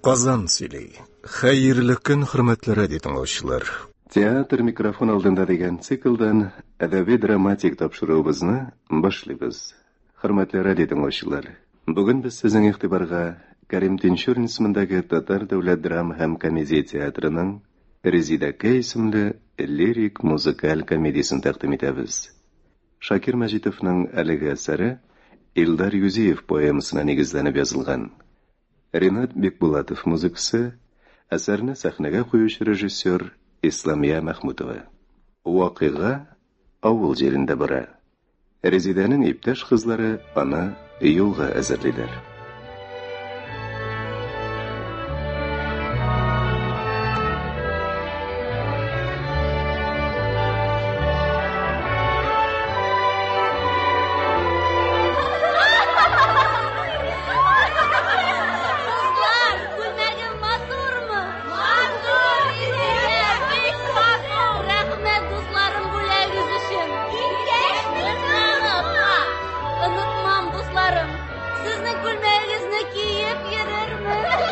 Казан сөйли. Хәерле көн, хөрмәтле радио тыңлаучылар. Театр микрофон алдында дигән циклдан әдәби драматик тапшыруыбызны башлыйбыз. Хөрмәтле радио тыңлаучылар, бүген без сезнең игътибарга Кәрим Тинчурин исемендәге Татар дәүләт драма һәм комедия театрының Резидәкә исемле лирик музыкаль комедиясен тәкъдим итәбез. Шакир Мәҗитовның әлеге әсәре Илдар Юзиев поэмасына нигезләнеп язылган. Ренат Бикбулатов музыкасы, әсәрне сәхнәгә куючы режиссер Исламия Мәхмүтова. Вакыйга авыл җирендә бара. Резидәнең иптәш кызлары аны юлга әзерлиләр. Сезнең күлмәгегезне киеп йөрермен.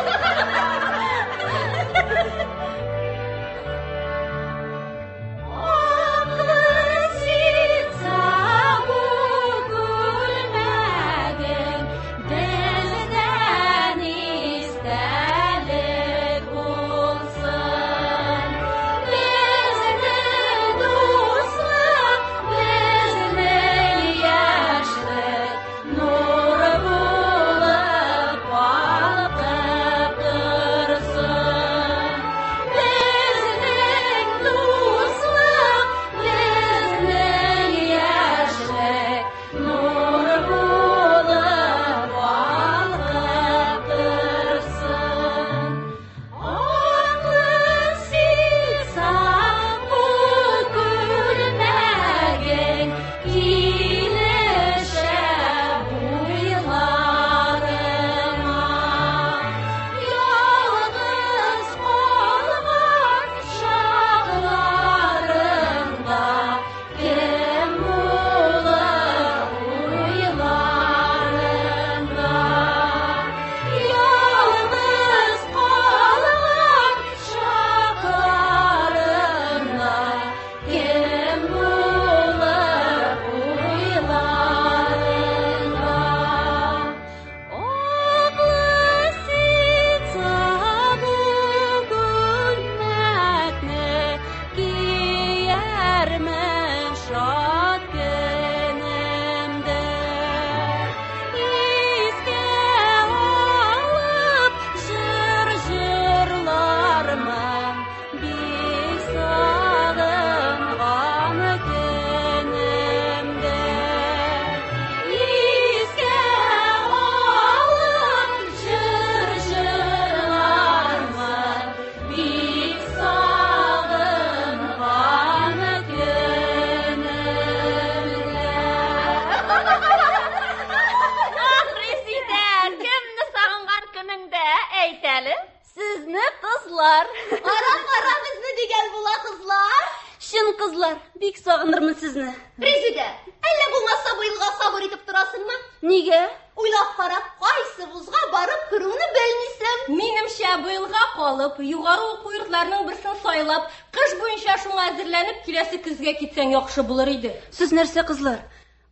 Яхшы булыр иде. Сез нәрсә, кызлар?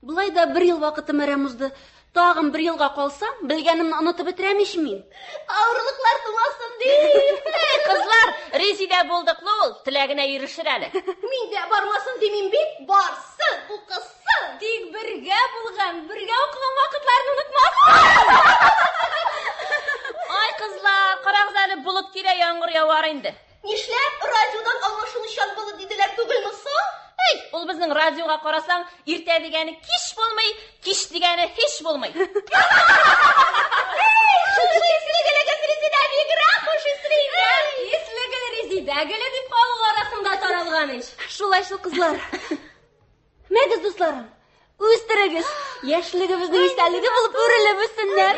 Болай да бер ел вакытым әрәм узды. Тагын бер елга калсам, белгәнемне онытып бетерәм ич мин. Авырлыклар тумасын дип. Эй, кызлар, Резидә булдыклы ул, теләгенә ирешер әле. Мин дә бармасын димим бит, барсын, укысын. Тик бергә булган, бергә укыган вакытларны онытмасын. Ай, кызлар, карагыз әле, болыт килә, яңгыр явар инде. Нишләп радиодан аңлашылучан болыт диделәр түгелме соң? Эй, ул безнең радиога карасаң, иртә дигәне кич булмый, кич дигәне һич булмый. Шушы исле гөлегез Резидә бигрәк хуш исле икән. Исле гөл Резидә гөле дип халык арасында таралган ич. Шулай шул, кызлар. Мәгез, дусларым, үстерегез. Яшьлегебезнең истәлеге булып үрелеп үссеннәр.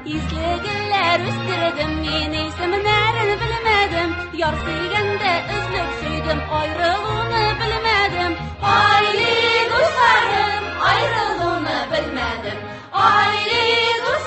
Исле гөлләр үстердем мин, исемнәрен белмәдем. Яр сөйгәндә өзлеп сөйдем, аерылуны белмәдем. Ай, дусларым, аерылуны белмәдем. Ай, дусларым.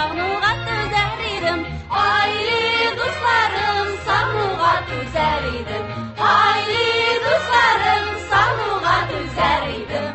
сагынуга түзәр идем. Ай, дусларым, сагынуга түзәр идем. Ай, дусларым, сагынуга түзәр идем.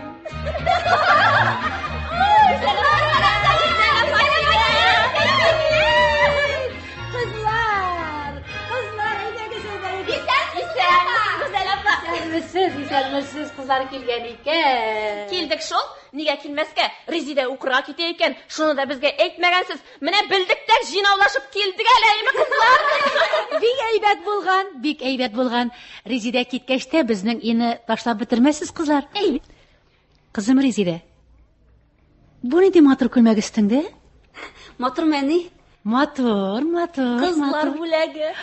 Кызлар, кызлар, әйдәгез, әйдәгез. Исәнмесез, Гүзәл апа. Исәнмесез, исәнмесез, кызлар килгән икән. Килдек шул. Нигә килмәскә? Резидә укырга китә икән. Шуны да безгә әйтмәгәнсез. Менә белдек тә җыйнаулашып килдек әле, әйме кызлар. Бик әйбәт булган, бик әйбәт булган. Резидә киткәч тә безнең өйне ташлап бетермәссез, кызлар. Кызым Резидә. Бу нинди матур күлмәк өстеңдә? Матур мәни? Матур, матур. Кызлар матур. бүләге.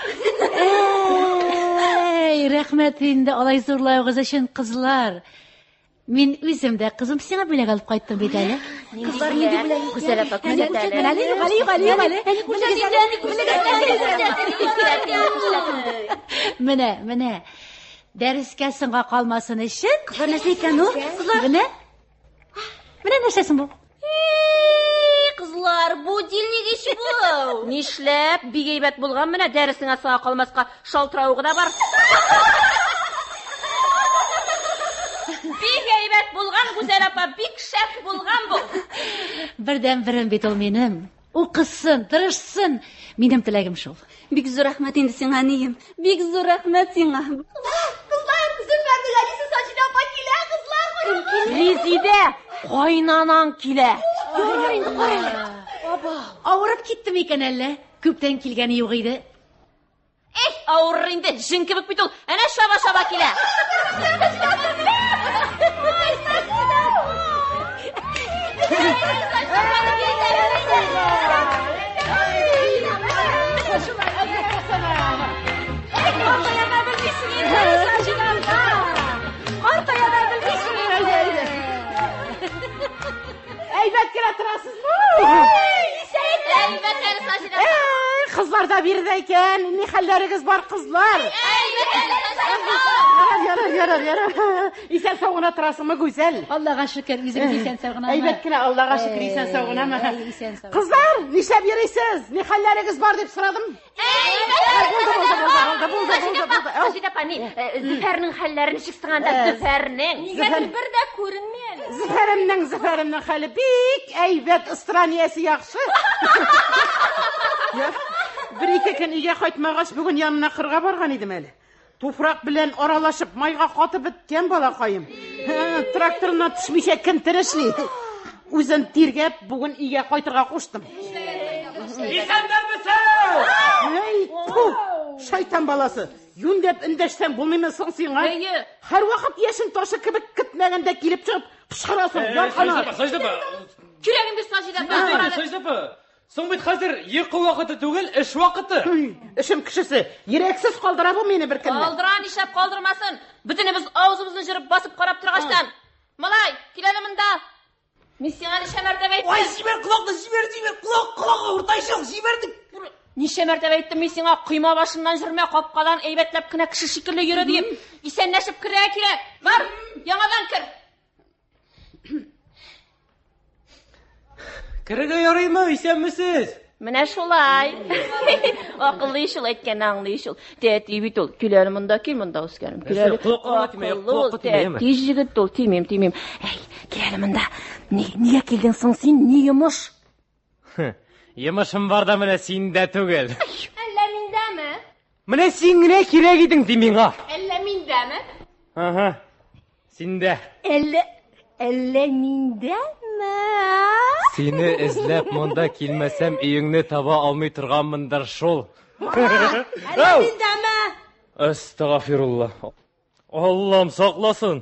Әй, рәхмәт инде алай зурлавыгыз өчен, кызлар. Мин үзем дә кызым сиңа бүләк алып кайттым бит әле. Кызлар нинди бүләк? Гүзәл апа, күрсәт әле. Менә әле, юк әле, юк әле, юк әле. Менә, менә. Дәрескә соңга калмасын өчен. Кызлар нәрсә икән ул? Кызлар. Менә. Менә нәрсәсең бу? Кызлар, будильник ич бу. Нишләп? Бик әйбәт булган менә дәресеңә соңга калмаска шалтыравыгы да бар. Бик әйбәт булган, Гүзәл апа, бик шәп булган бу. Бердән берем бит ул минем. Укысын, тырышсын. Минем теләгем шул. Бик зур рәхмәт инде сиңа, әнием. Бик зур рәхмәт сиңа. Кызлар, Зөфәрнең әнисе Саҗидә апа килә, кызлар. Резидә, кайнанаң килә. Ярар инде, кара әле. Авырып китте микән әллә? Күптән килгәне юк иде. Эх, авырыр инде, җен кебек бит ул. Әнә шаба-шаба килә. Әйбәт кенә торасызмы? Әйбәт әле, Саҗидә апа. Эй, кызлар да биредә икән. Ни хәлләрегез бар, кызлар? Әйбәт әле, Саҗидә апа. Ярар, ярар, ярар, ярар. Исән сау гына торасыңмы, Гүзәл? Аллага шөкер, үзегез исән сау гынамы? Әйбәт кенә, Аллага шөкер, исән сау гынамы? Әй, исән сау. Кызлар, нишләп йөрисез? Ни хәлләрегез бар дип сорадым. Булды, булды, булды, булды, булды, булды. Әу. Саҗидә апа, ни, Зөфәрнең хәлләре ничек соң анда, Зөфәрнең? Зөфәр- бер дә күренми әле. Зөфәремнең, Зөфәремнең хәле бик әйбәт, ыстраниясе яхшы. Я, Бер-ике көн өйгә кайтмагач, бүген янына кырга барган идем әле. Туфрак белән аралашып, майга катып беткән балакаем. Һә, Тракторыннан төшмичә кем тирешли? Үзен тиргәп, бүген өйгә кайтырга куштым. Исәннәрмесез? Әй, ту, шайтан баласы. Юньләп эндәшсәң булмыймы соң сиңа? Әйе. Һәрвакыт яшен ташы кебек көтмәгәндә килеп чыгып кычкырасың. Ялкана. Саҗидә апа, Кирәген бир Саҗидә апа. Саҗидә Саҗидә апа. Соң бит хәзер йокы вакыты түгел, эш вакыты. Үй, Эшем кешесе. Йөрәксез калдыра бу мине бер көнне. Калдыра, нишләп калдырмасын? Бөтенебез авызыбызны җырып басып карап торгачтан. Малай, кил әле монда. Мин сиңа ничә мәртәбә Ай, әйттем? җибәр колакны, җибәр, җибәр, колак, колак авыртайчак, җибәр дип. Ничә мәртәбә әйттем мин сиңа койма башыннан җөрмә, капкадан әйбәтләп кенә кеше шикелле йөре диеп. Исәнләшеп керергә кирәк. Бар, яңадан кер. Керергә ярыймы? Исәнмесез? Менә шулай. Акыллы ич ул, әйткәнне аңлый ич ул. Тәти бит ул. Кил әле монда, кил монда үскәнем. Кил әле. Колакка гына тимә, Акыллы ул, колакка тимә, яме. тәти җегет ул. Тимим, тимим. Әй, кил әле монда. Нигә килдең соң син? Ни йомыш? Йомышым бар да менә синдә түгел. Әллә миндәме? Менә син генә кирәк идең ди миңа. Әллә миндәме? Ага. Синдә. Әллә, әллә миндәме? Сине эзләп монда килмәсәм, өеңне таба алмый торганмындыр шул. Әллә миндәме? Астагфирулла. Аллам сакласын.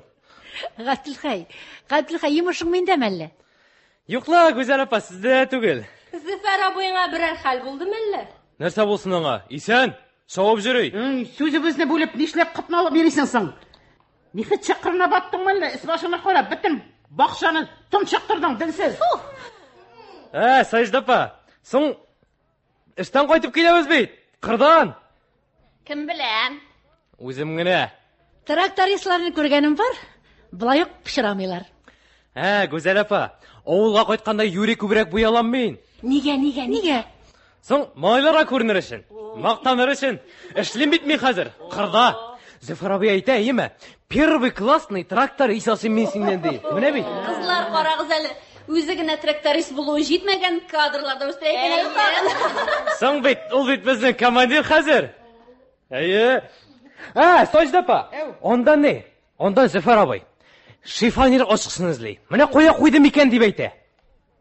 Габделхәй, Габделхәй, йомышың миндәме әллә? Юк ла, Гүзәл апа, сездә түгел. Зөфәр абыеңа берәр хәл булдымы әллә? Нәрсә булсын аңа? Исән, савып йөри. Үй, Сүзебезне бүлеп нишләп котны алып йөрисең соң? Нефть чакырына баттыңмы әллә? Өс башыңны кара, бөтен бакчаны тончыктырдың, денсез. Ә, Саҗидә апа, соң эштән кайтып киләбез бит. Кырдан. Кем белән? Үзем генә. Трактористларны күргәнем бар. Болай ук пычрамыйлар. Ә, Гүзәл апа, авылга кайтканда юри күбрәк буялам мин. Нигә, нигә, нигә? Соң, малайларга күренер өчен, мактаныр өчен. Эшлим бит мин хәзер, кырда. Зөфәр абый әйтә, әйеме? Первый классный тракторист ясыйм мин синнән, ди. Менә бит. Кызлар, карагыз әле. Үзе генә тракторист булуы җитмәгән, кадрлар да үстерә икән әле тагын. Соң бит, ул бит безнең командир хәзер. Әйе. Ә, Саҗидә апа, анда ни? Анда Зөфәр абый шифонер ачкычын эзли. Менә кая куйдым икән дип әйтә.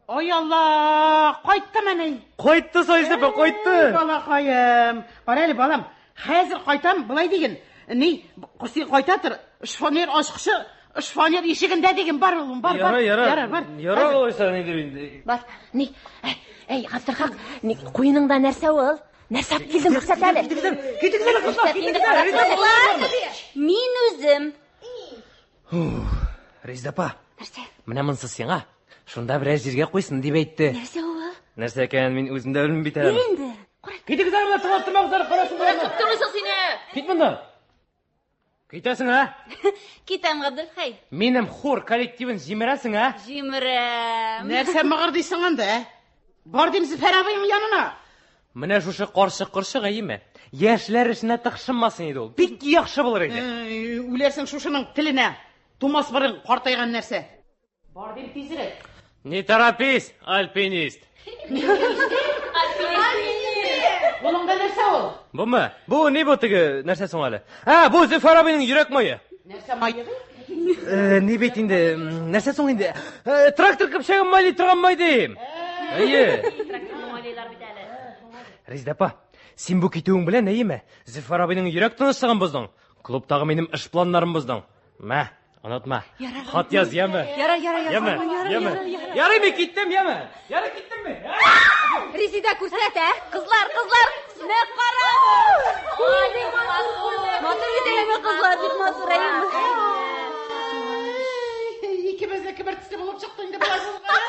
Ай Алла, кайттымыни? Кайтты, Саҗидә апа, кайтты. Балакаем, кара әле, балам, хәзер кайтам, болай диген. Ни, син кайта тор, шифонер ачкычы, шифонер ишегендә диген, бар улым, бар, бар. Ярар, ярар. Ярар, бар. Ярар алайса, ни дип инде. Бар, ни, әй, әй, Габделхак, ни, куеныңда нәрсә ул? Нәрсә алып килдең, күрсәт әле. Китегез әле, кызлар, китегез әле. Мин үзем. Резидә апа, Нәрсә? менә монысы сиңа. Шунда берәр җиргә куйсын дип әйтте. Нәрсә ул? Нәрсә икәнен мин үзем дә белмим бит әле. Инде. Китегез әле монда, тыңлап тормагыз әле, карасын боларны. Тормыйсың сине. Кит моннан. Китәсең, ә? Китәм, Габделхәй. Минем хор коллективын җимерәсең, ә? Җимерәм. Нәрсә мыгырдыйсың анда, ә? Бар дим Зөфәр абыең янына. Менә шушы карчык корчык әйеме? Яшьләр эшенә тыкшынмасын иде ул. Бик яхшы булыр иде. Э, Үләрсең шушының теленә. Тумас борын картайган нәрсә. Бар дим тизрәк. Не торопись, альпинист. Кулыңда нәрсә ул? Бумы? Бу ни бу теге нәрсә соң әле? Ә, бу Зөфәр абыйның йөрәк мае. Нәрсә мае? Э, ни бит инде, нәрсә соң инде? Э, трактор көпчәген майлый торган май дим. Әйе. Резидә апа, син бу китүең белән әйеме? Зөфәр абыйның йөрәк тынычлыгын боздың. Клубтагы минем эш планнарын боздың. Мә, онытма. Хат яз, яме. Ярар, ярар, Яме, яме. Ярый мин киттем, яме. Ярый киттем мин. Резидә күрсәт, ә? Кызлар, кызлар, менә кара. Матур бит әйеме, кызлар, бик матур әйеме. Икебезнеке бер төсле булып чыкты инде болай булгач.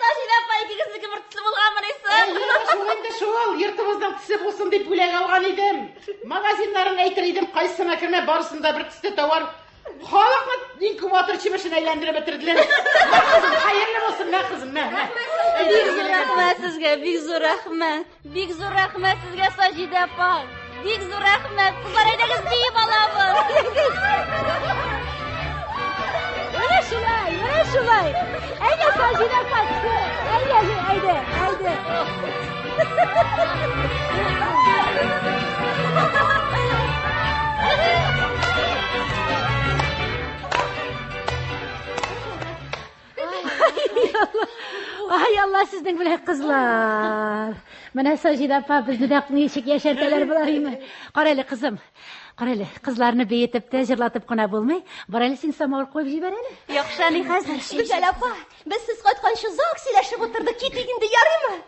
Саҗидә апа, икегезнеке бер төсле булганмыни соң? Әйе, шул инде шул. Йортыбызның төсе булсын дип бүләк алган идем. Магазиннарын әйтер идем, кайсына кермә, барысында бер төсле товар. Халыкны инкубатор чебешен әйләндереп бетерделәр. Мә, кызым, хәерле булсын, мә, кызым, мә, мә. Бик зур рәхмәт сезгә, бик зур рәхмәт. Бик зур рәхмәт сезгә, Саҗидә апа. Бик зур рәхмәт. Кызлар, әйдәгез биеп алабыз. Менә шулай, менә шулай. Әйдә, Саҗидә апа, әйдә, әйдә, әйдә. Ай, Алла сезнең белән кызлар. Менә Саҗидә апа безне дә ничек яшәртәләр болар име. Кара әле, кызым. Кара әле, кызларны биетеп тә, җырлатып кына булмый. Бар әле син самавыр куеп җибәр әле. Яхшы, әни, хәзер. Гүзәл апа, без сез кайтканчы озак сөйләшеп утырдык. Китик инде, ярыймы?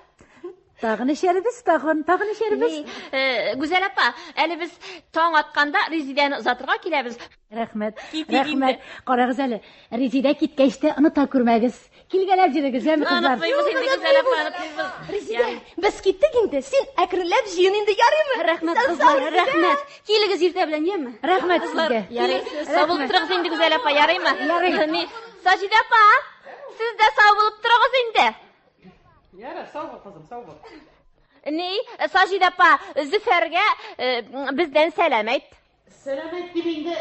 Тагын эчәрбез, тагын, тагын эчәрбез. Ни, э, Гүзәл апа, әле без таң атканда Резидәне озатырга киләбез. Рәхмәт. Китик Рәхмәт. Карагыз әле, Резидә киткәч тә оныта күрмәгез. Килгәләп йөрегез, яме кызлар. Онытмыйбыз инде, Гүзәл апа, онытмыйбыз. Резидә, без киттек инде. Син әкренләп җыен инде, ярыймы? Рәхмәт, Сау кызлар, Резидә. рәхмәт. Килегез иртә белән, яме? Рәхмәт сезгә. Ярый, сау булып торыгыз инде, Гүзәл апа, ярыймы? Ярый. Ни, Саҗидә апа, сез дә сау булып торыгыз инде. Ярар, сау бул, кызым, сау бул. Ни, Саҗидә апа, Зөфәргә э, бездән сәлам әйт. Сәлам әйт дип инде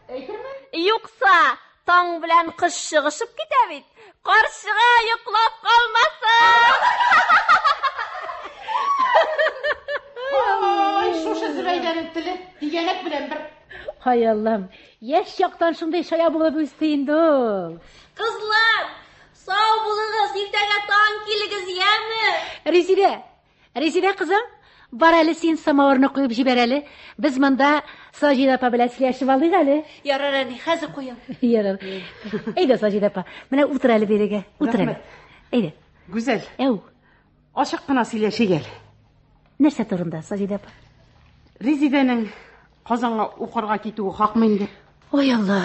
әйтерме? Юкса, таң белән кыш чыгышып китә бит. Карчыга йоклап калмасын. Ай, шушы Зөбәйдәнең теле тигәнәк белән бер. Һай Аллам, яшь чактан шундый чая булып үсте инде ул. Кызлар, сау булыгыз, иртәгә таң килегез, яме? Резидә, Резидә кызым, бар әле син самавырны куеп җибәр әле. Без монда Саҗидә апа белән сөйләшеп алыйк әле. Ярар, әни, хәзер куям. Ярар. Әйдә, Саҗидә апа, менә утыр әле бирегә. Утыр әле. Әйдә. Гүзәл, Әү, ачык кына сөйләшик әле. нәрсә турында, Саҗидә апа? Резидәнең Казанга укырга китүе хакмы инде? Ой, Алла.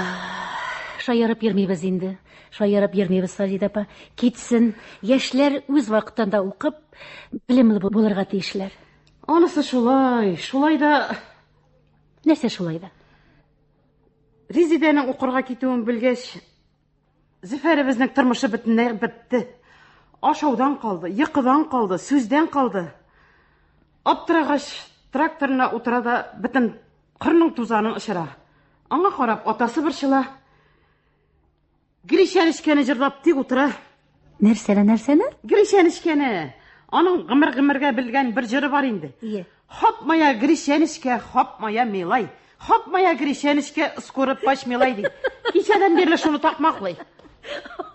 Шаярып йөрмибез инде. Шаярып йөрмибез, Саҗидә апа. Китсен. Яшьләр үз вакытында укып, белемле булырга тиешләр. Анысы шулай, шулай да Нәрсә шулай да? Резидәнең укырга китүен белгәч, Зөфәребезнең тормышы бөтенләй бетте. Ашаудан калды, йокыдан калды, сүздән калды. Аптырагач, тракторына утыра да бөтен кырның тузанын очыра. Аңа карап атасы борчыла. Гришәнечкәне җырлап тик утыра. Нәрсәне, нәрсәне? Гришәнечкәне. Аның гомер-гомергә белгән бер җыры бар инде. Ие. Хоп моя Гришәнечкә, хоп моя милай. Хоп моя Гришәнечкә, скоро пач милай ди. Кичәдән бирле шуны такмаклый.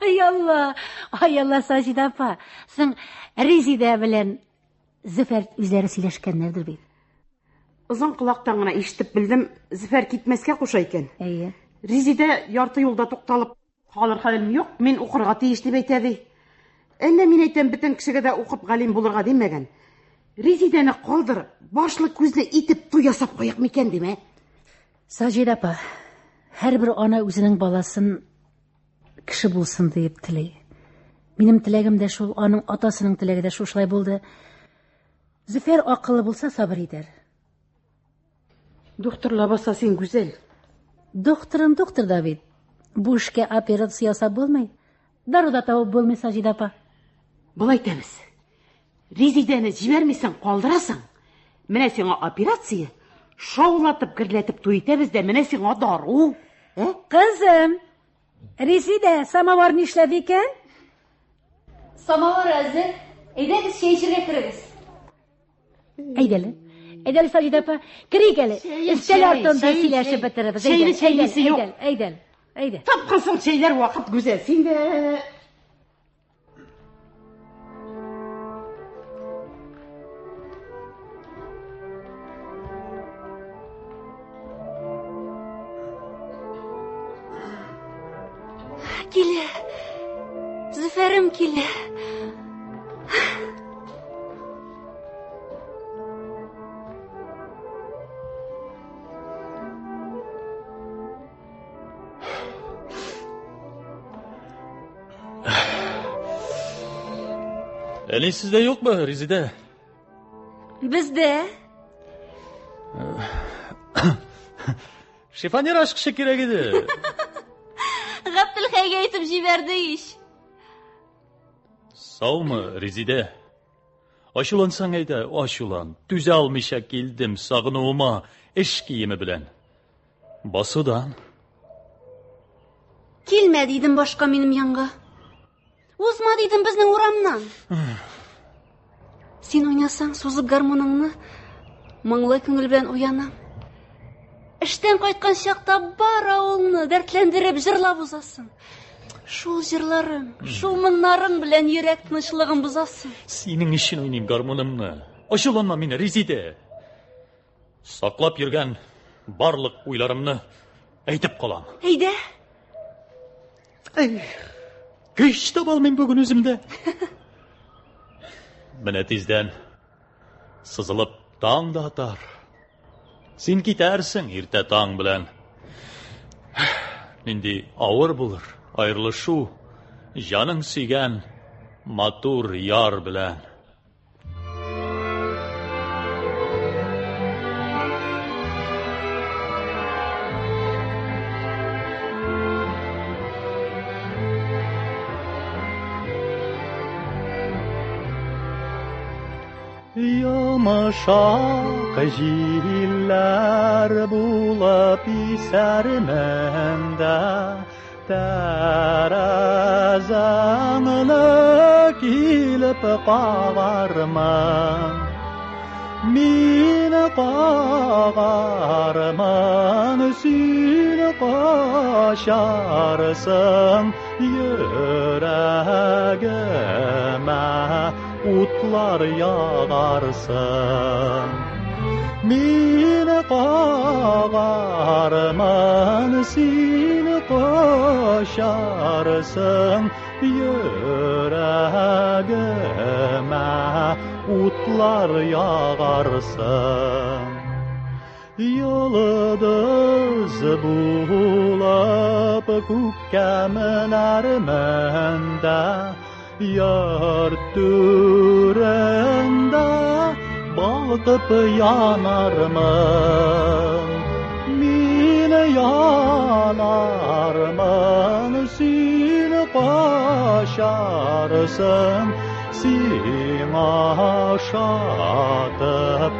Ай Алла, ай Алла, Саҗидә апа. Соң Резидә белән Зөфәр үзләре сөйләшкәннәрдер бит. Озын колактан гына ишетеп белдем, Зөфәр китмәскә куша икән. Әйе. Резидә ярты юлда тукталып, калыр хәлем юк, мин укырга тиеш дип әйтә ди. Әллә мин әйтәм, бөтен кешегә дә укып галим булырга димәгән. Резидәне калдырып, башлы күзле итеп туй ясап куяк микән дим, ә? Саҗидә апа, һәрбер ана үзенең баласын кеше булсын диеп тели. Минем теләгем дә шул, аның атасының теләге дә шушылай булды. Зөфәр акыллы булса сабыр итәр. Доктор лабаса син гүзәл. Докторын доктор да бит. Бу эшкә операция ясап булмый. Дару да табып булмый, Саҗидә апа. Болай итәбез. Резидәне җибәрмисең, калдырасың. Менә сиңа операция, шаулатып гөрләтеп туй итәбез дә, менә сиңа дару. Ә? Кызым, Резидә, самовар нишләде икән? Самовар әзер. Әйдәгез, чәй эчәргә керегез. Әйдәле. Әйдәле, Саҗидә апа, керик әле. Өстәл артында сөйләшеп бетерербез. Чәйне чәйнесе юк. Әйдәл, әйдәл, әйдә. Тапкансың чәйләр вакыт гүзәл. Син дә Килә. Зөфәрем килә. Әни сездә юкмы, Резидә? Бездә. Шифонер ачкычы кирәк иде. Габделхәйгә әйтеп җибәрде ич. Саумы, Резидә? Ачулансаң әйдә, ачулан. Түзә алмыйча килдем сагынуыма эш киеме белән. Басудан. Килмә дидем башка минем янга. Узма дидем безнең урамнан. Син уйнасаң, сузып гармуныңны, моңлы күңел белән уянам. Эштән кайткан чакта бар авылны дәртләндереп җырлап узасың. Шул җырларың, шул моңнарың белән йөрәк тынычлыгын бозасың. Синең өчен уйныйм гармунымны. Ачуланма мине, Резидә. Саклап йөргән барлык уйларымны әйтеп калам. Әйдә. Көч таба алмыйм бүген үземдә. Менә тиздән сызылып таң да атар. Син китәрсең иртә таң белән. Нинди авыр булыр аерылышу җаның сөйгән матур яр белән. Йомшак җилләр булып исәрмен дә, тәрәзәңне килеп кагармын. Мин кагармын, син качарсың, йөрәгемә утлар ягарсың. Мин кагармын, син качарсың, йөрәгемә утлар ягарсың. Йолдыз булып күккә менәрмен дә, яр түрендә балкып янармын. Мин янармын, син качарсың, сиңа ошатып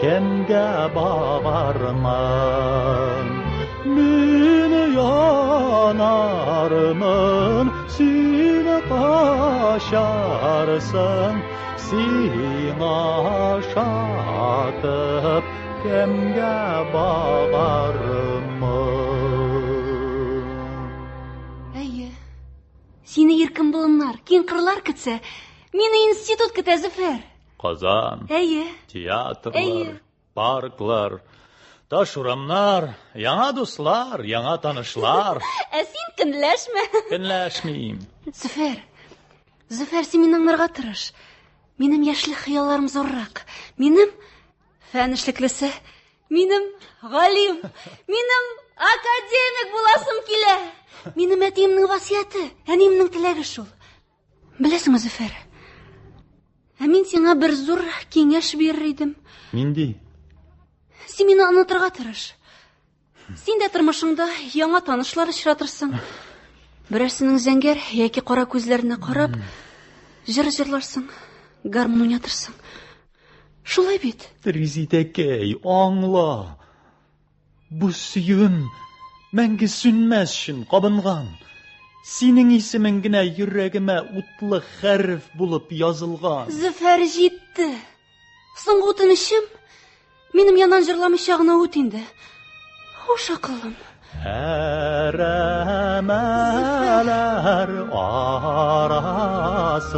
кемгә багармын? Мин янармын, син качарсың, сиңа ошатып кемгә багармын? Әйе. Сине иркен болыннар, киң кырлар көтсә, мине институт көтә, Зөфәр. Казан. Әйе. Театрлар, Әйе. парклар, таш урамнар, яңа дуслар, яңа танышлар. Ә син көнләшмә. Көнләшмим. Зөфәр, Зөфәр, син мине аңларга тырыш. Минем яшьлек хыялларым зуррак. Минем фән эшлеклесе, минем галим, минем академик буласым килә. Минем әтиемнең васыяте, әниемнең теләге шул. Беләсеңме, Зөфәр? Ә мин сиңа бер зур киңәш бирер идем. Нинди? Син мине онытырга тырыш. Син дә тормышыңда яңа танышлар очратырсың. Берәрсенең зәңгәр яки кара күзләренә карап, җыр җырларсың, гармун уйнатырсың. Шулай бит. Резидәкәй, аңла. Бу сөюем мәңге сүнмәс өчен кабынган. Синең исемең генә йөрәгемә утлы хәреф булып язылган. Зөфәр җитте. Соңгы үтенечем, минем яннан җырламыйча гына үт инде. Хуш, акыллым. Әрәмәләр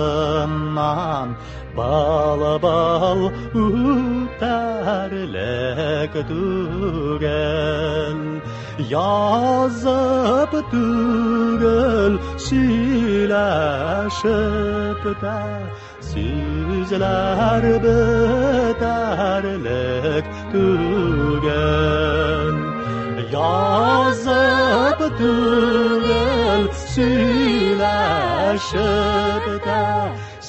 арасыннан былбыл үтәрлек түгел. Язып түгел, сөйләшеп тә сүзләр бетәрлек түгел. Язып түгел, сөйләшеп тә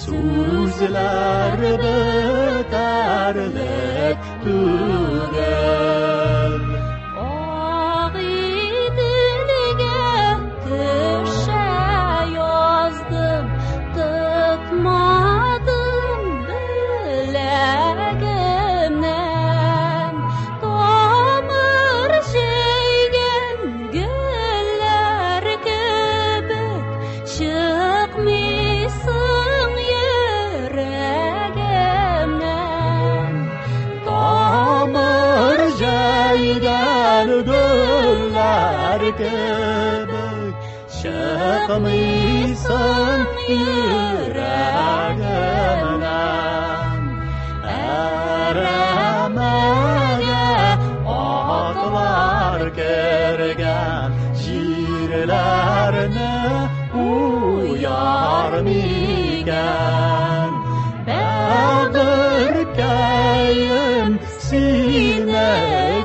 сүзләр бетәрлек түгел. Агыйделгә төшә яздым, тотмадым беләгемнән. Тамыр җәйгән гөлләр кебек чыкмыйсың йөрәгемнән. Тамыр җәйгән гөлләр кебек чыкмыйсың йөрәгемнән. Әрәмәгә атлар кергән җирләрне уяр микән? Бәгырькәем, сине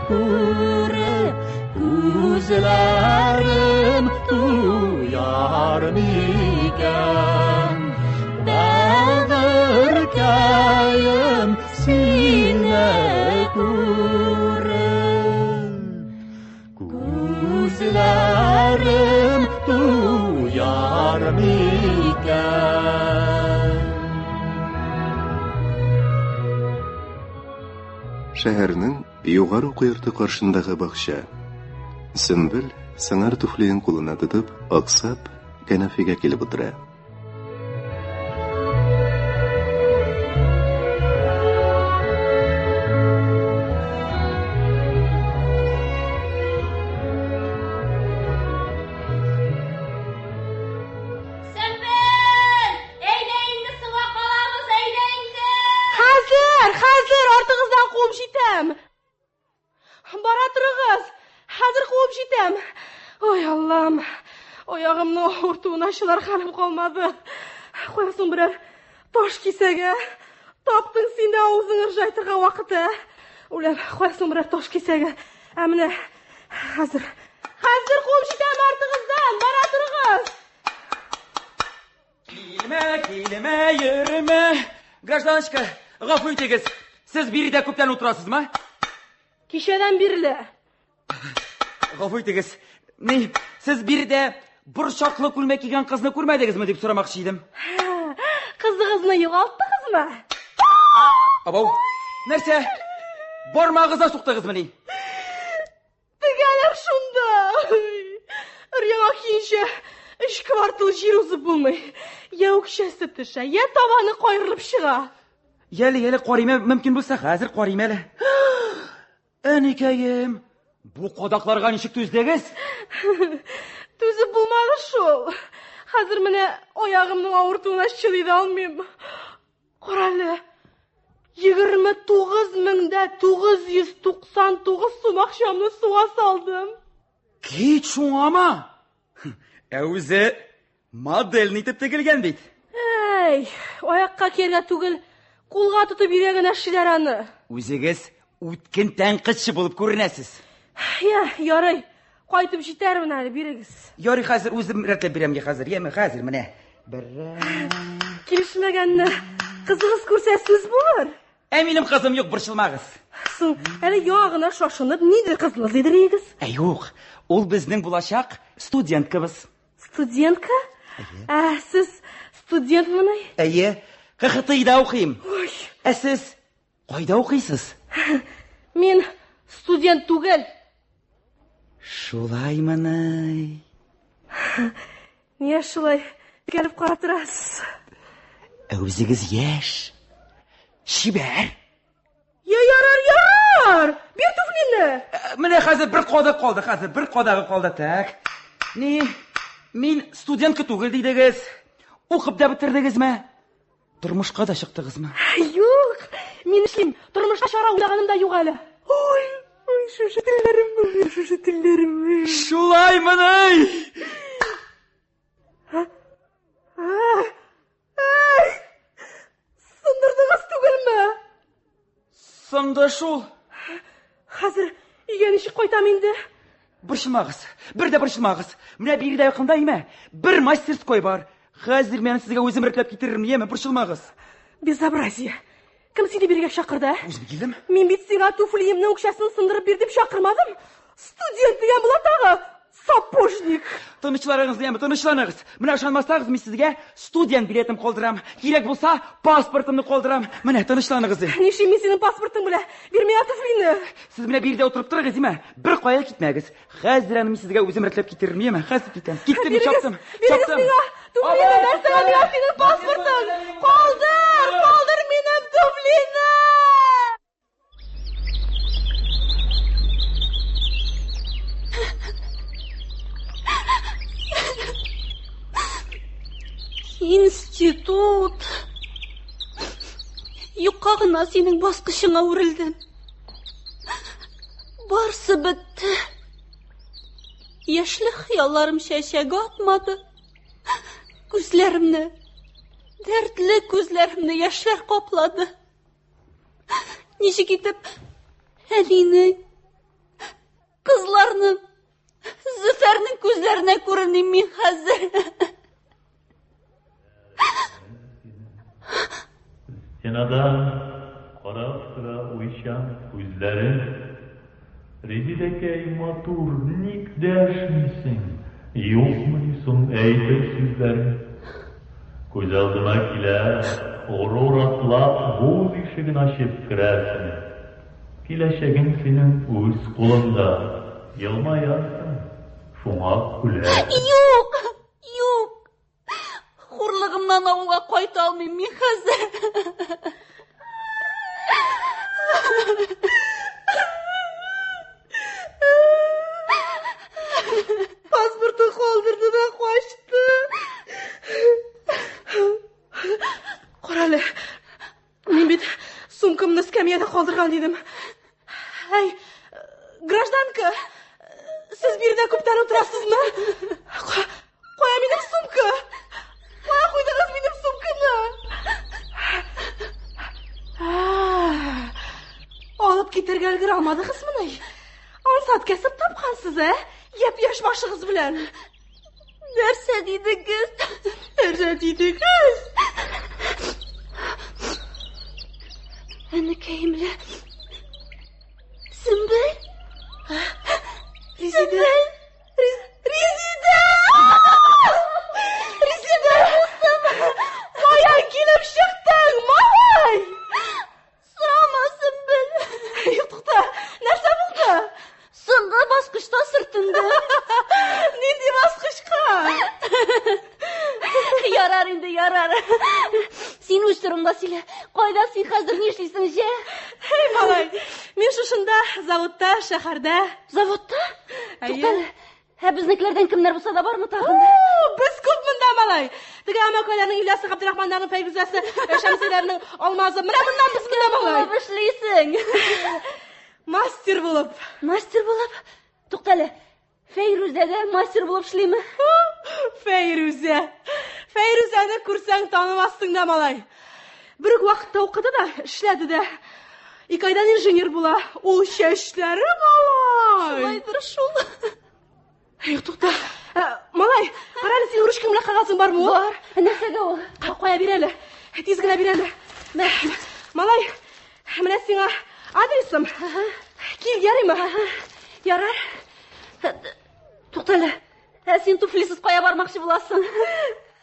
күреп, күзләрем туяр микән? Бәгырькәем, сине күреп, күзләрем туяр микән? Шәһәрнең югары уку йорты каршындагы бакча. Сөмбел сыңар туфлиен кулына тотып, аксап, кәнәфигә килеп утыра. Сөмбел! Әйдә инде соңга калабыз, әйдә инде! Хәзер, хәзер артыгыздан куып җитәм. Бара торыгыз. Хәзер куып җитәм. Ой, Аллам. Аягымны авыртуына чыдар хәлем калмады. Кая соң берәр таш кисәге? Таптың син дә авызың ыржайтырга вакыты. Үләм, кая соң берәр таш кисәге? Ә менә хәзер. Хәзер куып җитәм артыгыздан. Бара торыгыз. Килмә, килмә, йөрмә. Гражданочка, гафу итегез. Сез биредә күптән утырасызмы? Кичәдән бирле. Гафу итегез. Ни, сез биредә борчаклы күлмәк кигән кызны күрмәдегезме дип сорамакчы идем. Кызыгызны югалттыгызмы? Абау, нәрсә? Бармагыгызга суктыгызмыни? Тегәләр шунда. Өр-яңа киенчә өч квартал җир узып булмый. Я үкчәсе төшә, я табаны каерылып чыга. Яле, яле, карыйм, мөмкин булса, хәзер карыйм әле. Әникәем, бу кадакларга ничек түздегез? Түзеп булмады шул. Хәзер менә аягымның авыртуына чыдый да алмыйм. Карале, 29 999 сум акчамны суга салдым. Кит шуңамы? Ә үзе модельный итеп тегелгән бит. Әй, аякка кияргә түгел, кулга тотып йөргә генә эшлиләр аны. Үзегез үткен тәнкыйтьче булып күренәсез. Я, ярый, кайтып җитәрмен әле, бирегез. Ярый, хәзер үзем рәтләп бирәм, я хәзер, яме, хәзер менә. Бер. Килешмәгәнне кызыгыз күрсә сүз булыр. Ә минем кызым юк, борчылмагыз. Соң, әле яңа гына шашынып, нидер кызлы дидегез. Ә юк, ул безнең булачак студенткабыз. Студентка? Ә сез студентмыни? Әйе, КХТИда укыйм. Ой. Ә сез кайда укыйсыз? Мин студент түгел. Шулаймыни? Нигә шулай текәлеп карап торасыз? Ә үзегез яшь, чибәр. Я, ярар, ярар! Бир туфлине! Менә хәзер бер кадак калды, хәзер бер кадагы калды. Так. Ни, мин студентка түгел дидегез. Укып да бетердегезме? Тормышка да чыктыгызмы? Юк, мин эшлим. Тормышка чыгарга уйлаганым да юк әле. Ой, ой, шушы телләрем, шушы телләрем. Шулаймыни? Ай, сындырдыгыз түгелме? Сынды шул. Хәзер өйгә ничек кайтам инде? Борчылмагыз, бер дә борчылмагыз. Менә биредә якында име? Бер мастерской бар. Хәзер мин сезгә үзем рәтләп китерермен, яме, борчылмагыз. Безобразие. Кем сине бирегә чакырды, ә? Үзем килдем. Мин бит сиңа туфлиемның үкчәсен сындырып бир дип чакырмадым. Студент дигән була тагы. Сапожник. Тынычланыгыз, яме, тынычланыгыз. Менә ышанмасагыз, мин сезгә студент билетым калдырам. Кирәк булса, паспортымны калдырам. Менә, тынычланыгыз. Нишлим мин синең паспортың белән? Бир миңа туфлине. Сез менә биредә утырып торыгыз, яме. Бер кая китмәгез. Хәзер аны мин сезгә үзем рәтләп китерермен, яме. Хәзер китәм. Киттем, Бирегез, чаптым. бирегез Чаптым. миңа туфлине, нәрсәгә миңа синең паспортың? Калдыр, калдыр минем туфлине! Институт. Юкка гына синең баскычыңа үрелдем. Барсы бетте. Яшьлек хыялларым чәчәк атмады. Күзләремне, дәртле күзләремне яшьләр каплады. Ничек итеп әнинең, кызларның, Зөфәрнең күзләренә күреним мин хәзер. Стенадан карап тора уйчан күзләре. Резидәкәй матур, ник дәшмисең? Юкмыни соң әйтер сүзләрең? Күз алдыма килә, горур атлап, вуз ишеген ачып керәсең. Киләчәгең синең үз кулыңда. Елмаясың, шуңа күләсең. Юк, юк. Хурлыгымнан авылга кайта алмыйм мин хәзер. Паспортын калдырды да качты. Карале, мин бит сумкамны эскәмиядә калдырган идем. Әй, гражданка, сез биредә күптән утырасызмы? Кая минем сумка? Кая куйдыгыз минем сумканы? Алып китәргә өлгерә алмадыгызмыни? Ансат кәсеп тапкансыз, ә? Япь-яшь башыгыз белән. Нәрсә дидегез? Нәрсә дидегез? Әнекәем лә. Сөмбел? Резидә. Резидә! Син хәзер нишлисең, җә? Эй, малай, мин шушында, заводта, шәһәрдә. Заводта? Туктале. Ә безнекеләрдән кемнәр булса да бармы тагын? Без күп монда, малай. Теге Амакайларның Ильясы, Габдрахманнарның Фәйрүзәсе, Шәмсиләрнең Алмазы. Менә моннан без монда, малай. Булып эшлисең. Мастер булып. Мастер булып? Туктале. Фәйрүзә дә мастер булып эшлиме? Фәйрүзә. Фәйрүзәне күрсәң танымассың да, малай. Бер үк вакытта укыды да, эшләде дә. Ике айдан инженер була. Ул чәчләре, малай. Шулайдыр шул. Юк, тукта. Ә, малай, кара әле, синең ручкаң белән кәгазең бармы ул? Бар. Нәрсәгә ул? Кая бир әле. Тиз генә бир әле. Малай, менә сиңа адресым. Кил, ярыймы? Ярар. Туктале. Ә син туфлисыз кая бармакчы буласың?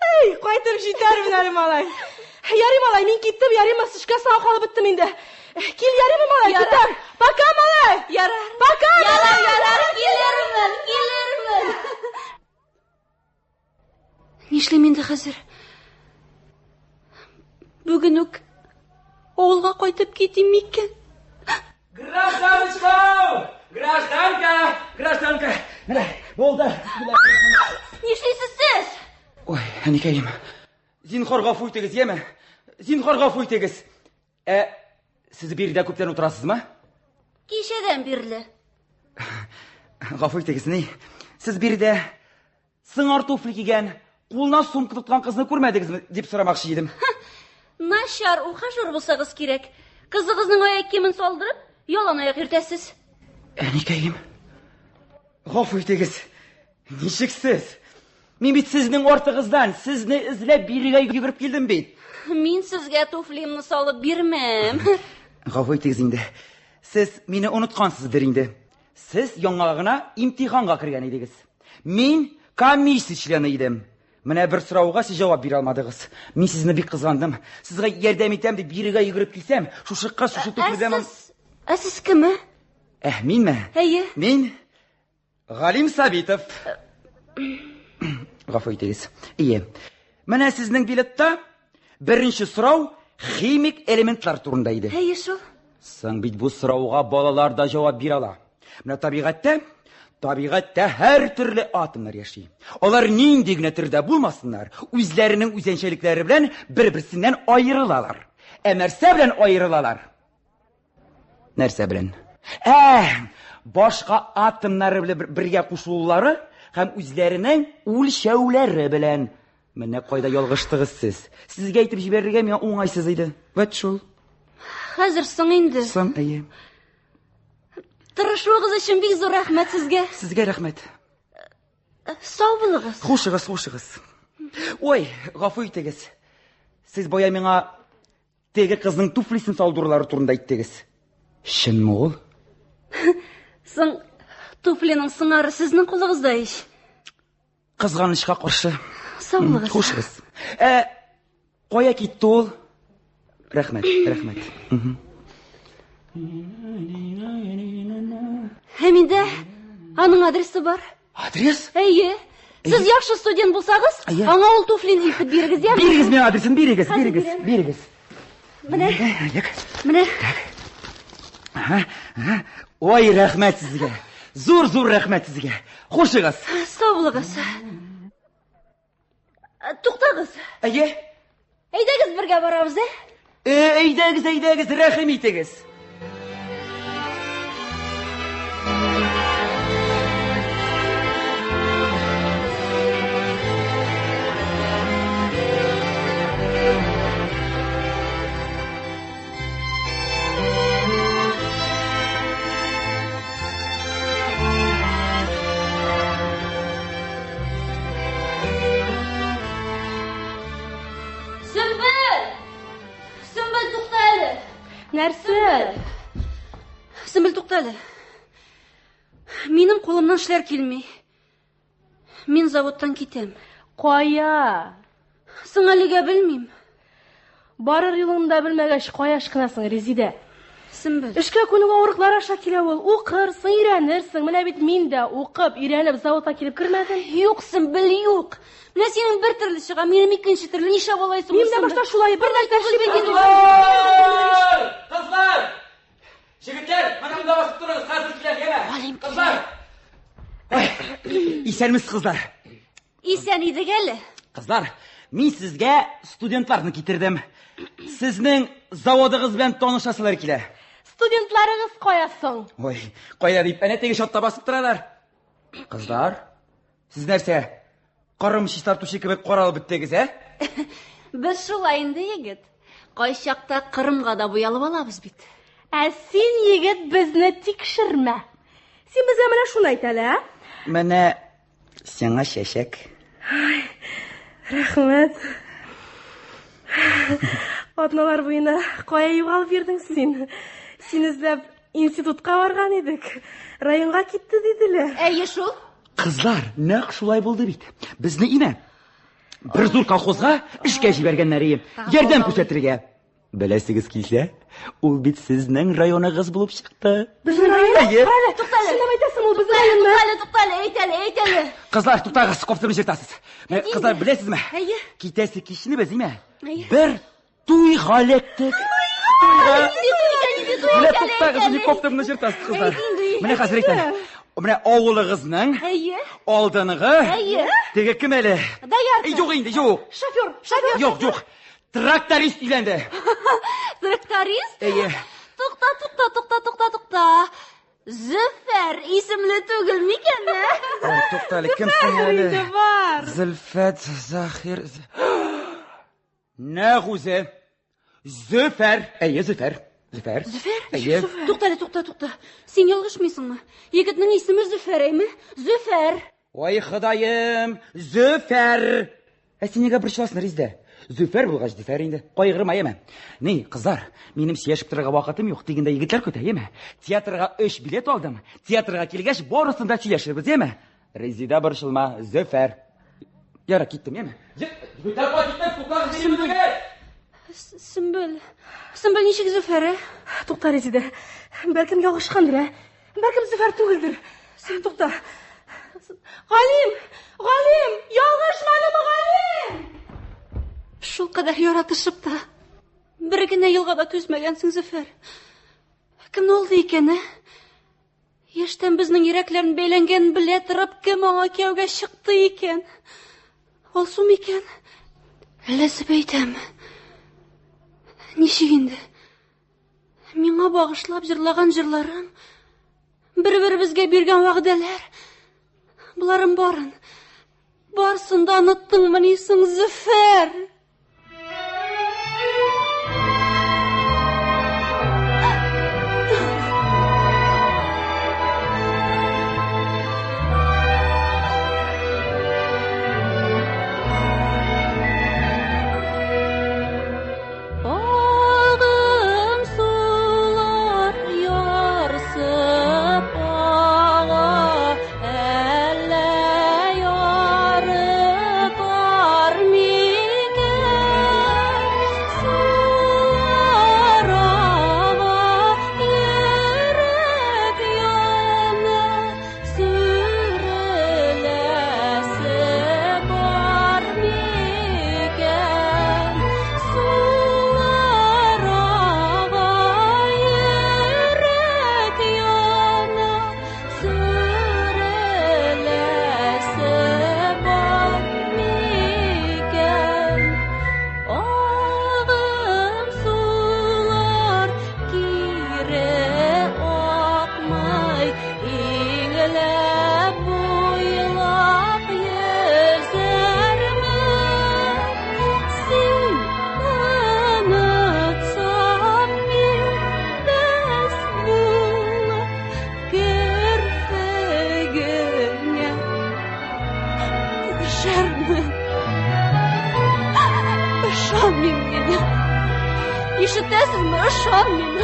Эй, кайтып җитәрмен әле, малай. Ярый, малай, мин киттем, ярыймы? Эшкә соңга калып беттем инде. Кил, ярыймы, малай? Ярар. Китәм. Пока, малай. Ярар. Пока, Ярар, малай. ярар, килермен, килермен. Нишлим инде хәзер? Бүген үк авылга кайтып китим микән? Гражданочка! Гражданка! Гражданка! Менә, булды. Нишлисез сез? Ой, әникәем. Зинһар гафу итегез, яме? Зинһар гафу итегез. Ә сез биредә күптән утырасызмы? Кичәдән бирле. Гафу итегез, ни? Сез биредә сыңар туфли кигән, кулына сумка тоткан кызны күрмәдегезме дип сорамакчы идем. Начар ухажер булсагыз кирәк. Кызыгызның аяк киемен салдырып, ялан аяк йөртәсез. Әникәем. Гафу итегез. Ничек сез? Мин бит сезнең артыгыздан, сезне эзләп бирегә йөгереп килдем бит. Мин сезгә туфлимны салып бирмәм. Гафу итегез инде. Сез мине оныткансыздыр инде. Сез яңа гына имтиханга кергән идегез. Мин комиссия члены идем. Менә бер сорауга сез җавап бирә алмадыгыз. Мин сезне бик кызгандым. Сезгә ярдәм итәм дип бирегә йөгереп килсәм, шушы кыз шушы Ә туфлидән... сез, ә сез кем? ә? Ә, минме? Әйе. Мин Галим Сабитов. Гафу итегез. Ие. Менә сезнең билетта беренче сорау химик элементлар турында иде. Әйе шул. Соң бит бу сорауга балалар да җавап бирә ала. Менә табигатьтә, табигатьтә һәр төрле атомнар яши. Алар нинди генә төрдә булмасыннар, үзләренең үзенчәлекләре белән бер-берсеннән аерылалар. Ә нәрсә белән аерылалар? Нәрсә белән? Ә, башка атомнары белән бергә кушылулары һәм үзләренең үлчәүләре белән. Менә кайда ялгыштыгыз сез. Сезгә әйтеп җибәрергә миңа уңайсыз иде. Вәт шул. Хәзер соң инде. Соң, әйе. Тырышуыгыз өчен бик зур рәхмәт сезгә. Сезгә рәхмәт. Сау булыгыз. Хушыгыз, хушыгыз. Ой, гафу итегез. Сез бая миңа теге кызның туфлисын салдырулары турында әйттегез. Чынмы ул? Соң туфлиның сыңары сезнең кулыгызда ич. Кызганычка каршы. Сау булыгыз. Хушыгыз. Ә кая китте ул? Рәхмәт, рәхмәт. Ә миндә аның адресы бар. Адрес? Әйе. Сез яхшы студент булсагыз, Әйе. аңа ул туфлин илтеп бирегез, яме? Бирегез миңа адресын, бирегез, Хәзер бирегез, бирәм. бирегез. Менә, Як. менә. Ага, ага. Ой, рәхмәт сезгә. Зур-зур рәхмәт сезгә. Хушыгыз. Сау булыгыз. Туктагыз. Әйе. Әйдәгез бергә барабыз, ә? Әйдәгез, әйдәгез, рәхим итегез. Сөмбел! Сөмбел, тукта әле. Нәрсә? Сөмбел, тукта әле. Минем кулымнан эшләр килми. Мин заводтан китәм. Кая? Соң әлегә белмим. Барыр юлыңны да белмәгәч, кая ашкынасың, Резидә? Сөмбел. Эшкә күнегү авырлыклар аша килә ул. Укырсың, өйрәнерсең. Менә бит мин дә укып, өйрәнеп заводка килеп кермәдем. Юк, Сөмбел, юк. Менә синең бер төрле чыга, минем икенче төрле. Нишләп алай соң? Минем дә башта шулай, бер нәрсә эшли белмим. Кызлар! Кызлар! Егетләр, менә монда басып торыгыз, хәзер киләм, яме. Кызлар! Исәнмесез, кызлар. Исән идек әле. Кызлар, мин сезгә студентларны китердем. Сезнең заводыгыз белән танышасылар килә. Студентларыгыз кая соң? Ой, кая дип, әнә теге чатта басып торалар. Кызлар, сез нәрсә, корым чистартучы кебек каралып беттегез, ә? Без шулай инде, егет. Кайчакта Кырымга да буялып алабыз бит. Ә син, егет, безне тикшермә. Син безгә менә шуны әйт әле, ә? Менә сиңа чәчәк. Ай, рәхмәт. Атналар буена кая югалып йөрдең син? Син эзләп институтка барган идек. Районга китте диделәр. Әйе шул. Кызлар, нәкъ шулай булды бит. Безне имә. Бер зур колхозга эшкә җибәргәннәр иде. Ярдәм күрсәтергә. Беләсегез килсә, ул бит сезнең районыгыз булып чыкты. Безнең район? Әйе. Карале, туктале. Чынлап әйтәсең, ул безнең районда. Туктале, туктале, әйт әле, әйт әле. Кызлар, туктагыз, кофтамны җыртасыз. Менә, кызлар, беләсезме? Әйе. Китәсе кичне без, име? Әйе. Бер туйга эләктек. Туйга. Менә туктагыз, инде кофтамны җыртасыз, кызлар. Менә хәзер әйтәм. Менә авылыгызның Әйе. алдынгы Әйе. теге кем әле? Доярка. Юк инде, юк. Шофер, шофер. Юк, юк. Тракторист өйләнде. Тракторист? Әйе. Тукта, тукта, тукта, тукта, тукта. Зөфәр исемле түгел микән, ә? Ой, тукта әле, кем соң әле? Инде бар. Зөлфәт, Захир. Нәкъ үзе. Зөфәр. Әйе, Зөфәр. Зөфәр. Зөфәр? Әйе. Тукта әле, тукта, тукта. Син ялгышмыйсыңмы? Егетнең исеме Зөфәр, әйме? Зөфәр. Ой, Ходаем, Зөфәр. Ә син нигә борчыласың, Резидә? Зөфәр булгач, Зөфәр инде. Кайгырма, яме. Ни, кызлар, минем сөйләшеп торырга вакытым юк, дигәндә егетләр көтә, яме. Театрга 3 билет алдым. Театрга килгәч, барысын да сөйләшербез, яме. Резидә борчылма, Зөфәр. Яра, киттем, яме. Егетләр, кай киттек, туктагыз, минем үзегез. Сөмбел. Сөмбел ничек Зөфәр, ә? Тукта, Резидә. Бәлкем ялгышкандыр, ә? Бәлкем Зөфәр түгелдер. Син тукта. Галим! Галим! Ялгышмадымы, Галим? Шул кадәр яратышып та бер генә елга да түзмәгәнсең, Зөфәр. Кемне алды икән, ә? Яшьтән безнең йөрәкләрне бәйләнгәнен белә торып, кем аңа кияүгә чыкты икән? Алсу микән? Әллә Зөбәйдәме? Ничек инде? Миңа багышлап җырлаган җырларың, бер-беребезгә биргән вәгъдәләр, боларын барын, барсын да оныттыңмыни соң, Зөфәр? Агым сулар ярсып ага, әллә яры бар микән? Сулар ага, йөрәк яна, сүреләсе бар микән? Сулар ага, йөрәк яна, сүреләсе бар микән? Агым сулар кире акмый, иңләп буйлап йөзәрмен. Син онытсаң, мин бәс булып керфегеңә төшәрмен. Ышанмыйм мин. Ишетәсезме? Ышанмыйм.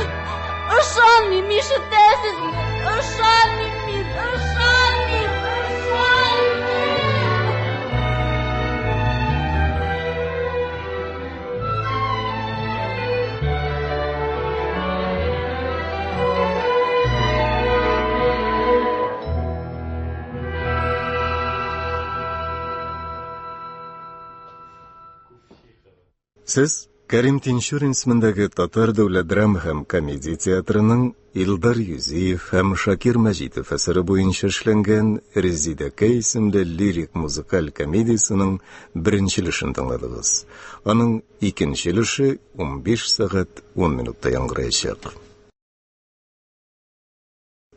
Ышанмыйм, ишетәсезме? Ышанмыйм мин, ышанмыйм, ышанмыйм. Сез Кәрим Тинчурин исемендәге Татар дәүләт драма һәм комедия театрының Илдар Юзиев һәм Шакир Мәҗитов әсәре буенча эшләнгән Резидәкәй исемле лирик музыкаль комедиясенең беренче өлешен тыңладыгыз. Аның икенче өлеше 15 сәгать 10 минутта яңгыраячак.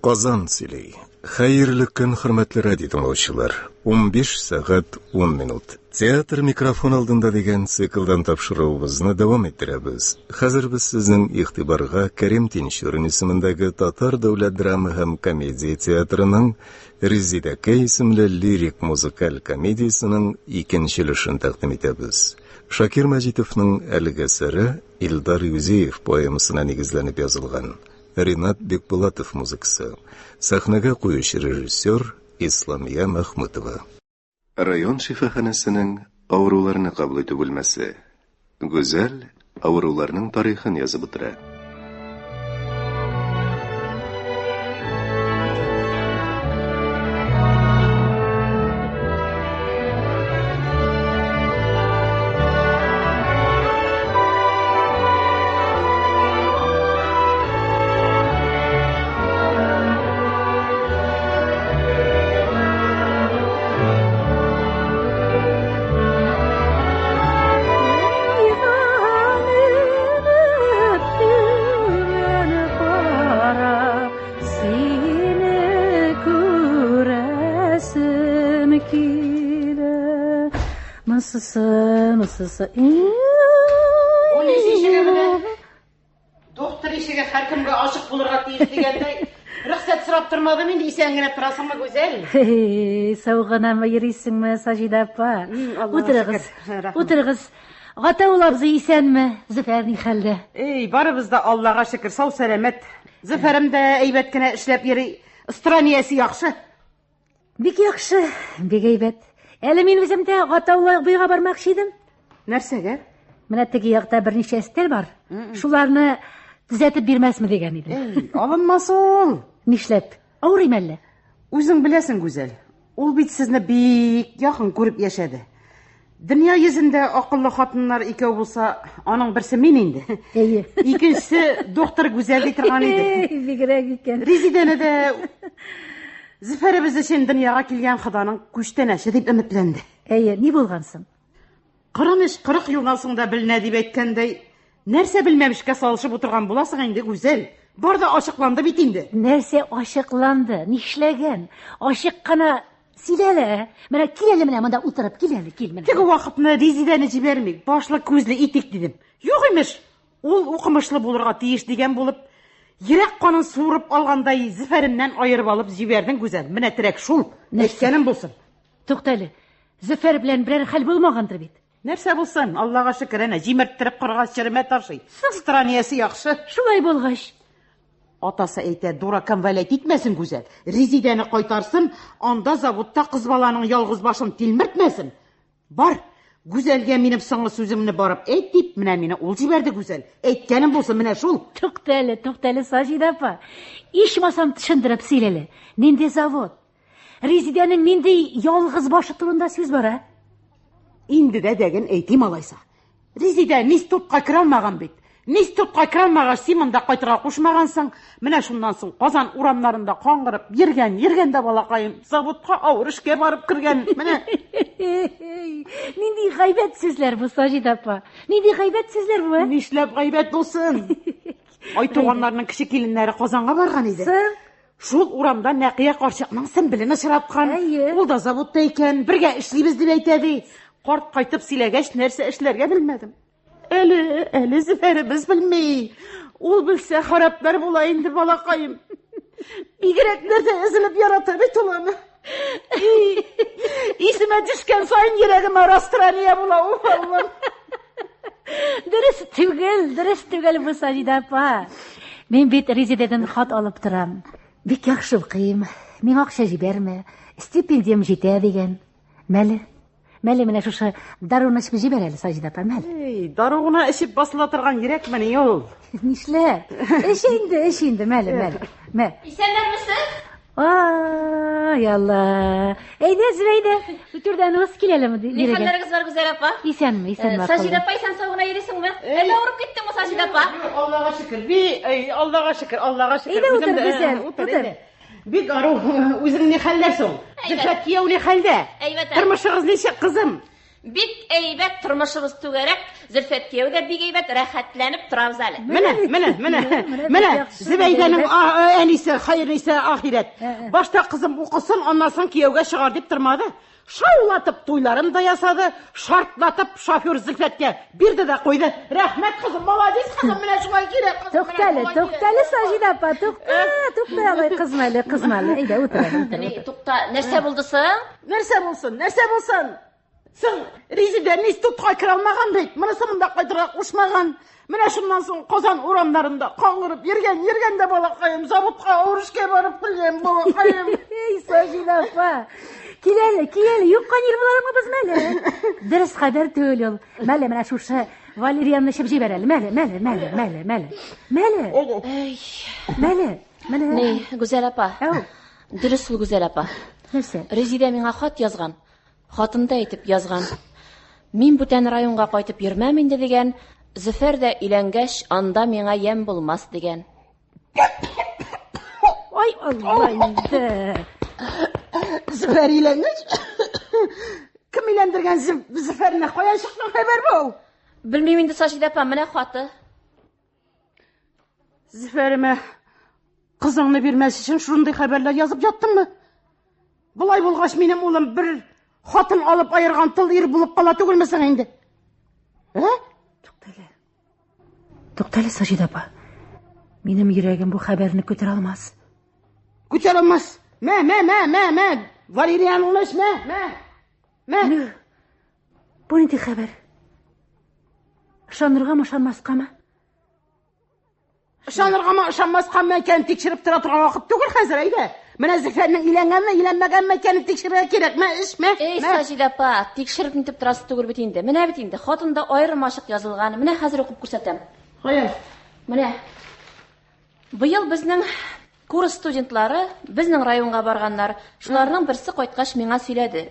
Казан сөйли. Хәерле көн, хөрмәтле радио тыңлаучылар. 15 сәгать 10 минут. Театр микрофон алдында дигән циклдан тапшыруыбызны дәвам иттерәбез. Хәзер без сезнең игътибарга Кәрим Тинчурин исемендәге Татар дәүләт драма һәм комедия театрының Резидәкәй исемле лирик музыкаль комедиясенең икенче өлешен тәкъдим итәбез. Шакир Мәҗитовның әлеге әсәре Илдар Юзеев поэмасына нигезләнеп язылган. Ринат Бекбулатов музыкасы. Сәхнәгә куючы режиссер Исламия Мәхмүтова. Район шифаханәсенең авыруларны кабул итү бүлмәсе. Гүзәл авыруларның тарихын язып утыра. Монсысы. Ул ишеге менә. Доктор ишеге һәркемгә ачык булырга тиеш дигәндәй, рөхсәт сорап тормадым инде, исән генә торасыңмы, Гүзәл? Сау гынамы йөрисеңме, Саҗидә апа? Утырыгыз. Утырыгыз. Гатаул абзый исәнме? Зөфәр ни хәлдә? Эй, барыбыз да Аллага шөкер, сау сәламәт. Зөфәрем дә әйбәт кенә эшләп йөри. Страниясе яхшы. Бик яхшы, бик әйбәт. Әле мин үзем дә Гатаулла абыйга бармакчы идем. Нәрсәгә? Менә теге якта берничә өстәл бар. Шуларны төзәтеп бирмәсме дигән идем. Эй, алынмас ул. Нишләп? Авырыйм әллә? Үзең беләсең, Гүзәл. Ул бит сезне бик якын күреп яшәде. Дөнья йөзендә акыллы хатыннар икәү булса, аның берсе мин инде. Әйе. Икенчесе доктор Гүзәл ди торган иде. Бигрәк икән. Резидәне дә Зөфәребез өчен дөньяга килгән Ходаның күчтәнәче дип өметләнде. Әйе, ни булган соң? Кырын эш 40 елдан соң да беленә дип әйткәндәй, нәрсә белмәмешкә салышып утырган буласың инде, Гүзәл? Бар да ачыкланды бит инде. Нәрсә ачыкланды? Нишләгән? Ачык кына сөйлә әле. Менә кил әле менә монда утырып, кил әле, кил менә. Теге вакытны Резидәне җибәрмик, башлы күзле итик дидем. Юк имеш. Ул укымышлы булырга тиеш дигән булып, йөрәк канын суырып алгандай Зөфәремнән аерып алып җибәрдең, Гүзәл. Менә терәк шул. Әйткәнем булсын. Тукта әле. Зөфәр белән берәр хәл булмагандыр бит. Нәрсә булсын, Аллага шөкер, әнә җимерттереп кырга черемә ташый. Страниясе яхшы. Шулай булгач. Атасы әйтә, дуракам валять итмәсен, Гүзәл. Резидәне кайтарсын, анда заводта кыз баланың ялгыз башын тилмертмәсен. Бар, Гүзәлгә минем соңгы сүземне барып әйт дип, менә мине ул җибәрде, Гүзәл. Әйткәнем булсын, менә шул. Тукта әле, тукта әле, Саҗидә апа. Ичмасам төшендереп сөйлә әле. Нинди завод? Резидәнең нинди ялгыз башы турында сүз бара? Инде дә дәген әйтим алайса. Резидә институтка керә алмаган бит. Институтка керә алмагач, син монда кайтырга кушмагансың. Менә шуннан соң Казан урамнарында каңгырып йөргән, йөргән дә балакаем, заводка авыр эшкә барып кергән. Менә. Нинди гайбәт сүзләр бу, Саҗидә апа. Нинди гайбәт сүзләр бу, ә? Нишләп гайбәт булсын? Ай туганнарның кече киленнәре Казанга барган иде. Соң? Шул урамда Нәкыя карчыкның сеңлен очраткан. Әйе. Ул да заводта икән, бергә эшлибез дип әйтә ди. Карт кайтып сөйләгәч, нәрсә эшләргә белмәдем. Әле, әле Зөфәребез белми. Ул белсә, хараплар була инде, балакаем. Бигрәкләр дә өзелеп ярата бит ул аны. Исемә төшкән саен йөрәгемә растрания була, уф, Аллам. Дөрес түгел, дөрес түгел бу, Саҗидә апа. Мин бит Резидәдән хат алып торам. Бик яхшы укыйм. Миңа акча җибәрмә. Стипендиям җитә дигән. Мәле. Мәле менә шушы даруны эчеп җибәр әле, Саҗидә апа, мәле. Эй, дару гына эчеп басыла торган йөрәкмени ул? Нишләп? Эч инде, эч инде, мәле, мәле. Мә. Исәннәрмесез? Ай, Ай Алла. Әйдә, Зөбәйдә, түрдән уз кил әле Ни хәлләрегез бар, Гүзәл апа? Исәнме, исәнме. Э, Саҗидә апа, исән сау гына йөрисеңме? Әллә авырып киттеңме, Саҗидә апа? Аллага шөкер. Би, эй, Аллага шөкер, Аллага шөкер. Әйдә утыр, Үзем дә, Гүзәл, утыр, утыр. әйдә. Бик ару, үзең ни хәлдә соң? Зөлфәт кияү ни хәлдә? Әйбәт. Тормышыгыз ничек, кызым? Бик әйбәт, тормышыбыз түгәрәк. Зөлфәт кияү дә бик әйбәт, рәхәтләнеп торабыз әле. Менә, менә, менә, менә Зөбәйдәнең әнисе, Хәйрниса ахирәт. Башта кызым укысын, аннан соң кияүгә чыгар дип тормады. Шаулатып туйларын да ясады, шартлатып шофер Зөлфәткә бирде дә куйды. Рәхмәт, кызым, молодец, кызым, менә шулай кирәк, кызым. Туктале, туктале, Саҗидә апа, тукта, тукта, алай кызма әле, кызма әле. Әйдә, утыр әле, утыр. Ни, тукта, нәрсә булды соң? Нәрсә булсын, нәрсә булсын? Соң, Резидә институтка керә алмаган бит. Монысы монда кайтырга кушмаган. Менә шуннан соң Казан урамнарында каңгырып йөргән, йөргән дә балакаем, заводка авыр эшкә барып килгән балакаем. Эй, Саҗидә апа. Кил әле, кил әле, юкка нервыларыңны бозма әле. Дөрес хәбәр түгел ул. Мәле, менә шушы валерианны эчеп җибәр әле. Мәле, мәле, мәле, мәле, мәле. Мәле. Әй. Мәле, менә. Ни, Гүзәл апа. Дөрес ул, Гүзәл апа. Нәрсә? Резидә миңа хат язган. Хатында әйтеп язган. Мин бүтән районга кайтып йөрмәм инде дигән. Зөфәр дә өйләнгәч, анда миңа ямь булмас дигән. Ай, Алла инде. Зөфәр өйләнгәч? Кем өйләндергән Зөфәрне? Каян чыккан хәбәр бу? Белмим инде, Саҗидә апа, менә хаты. Зөфәремә кызыңны бирмәс өчен шундый хәбәрләр язып яттыңмы? Болай булгач, минем улым бер хатын алып аерган тыл ир булып кала түгелме соң инде? Ә? Туктале. Туктале, Саҗидә апа. Минем йөрәгем бу хәбәрне күтәрә алмас. Күтәрә алмас. Мә, мә, мә, мә, мә. Валерианыңны эч, мә, мә. Мә. Ну, бу нинди хәбәр? Ышаныргамы, ышанмаскамы? Ышаныргамы, ышанмаскамы икәнен тикшереп тора торган вакыт түгел хәзер, әйдә. Менә Зөфәрнең өйләнгәнме, өйләнмәгәнме икәнен тикшерергә кирәк. Мә, эч, мә. Эй, Саҗидә апа, тикшереп нитеп торасы түгел бит инде. Менә бит инде, хатында аерым ачык язылган. Менә хәзер укып күрсәтәм. Кая? Менә. Быел безнең курс студентлары безнең районга барганнар. Шуларның берсе кайткач миңа сөйләде.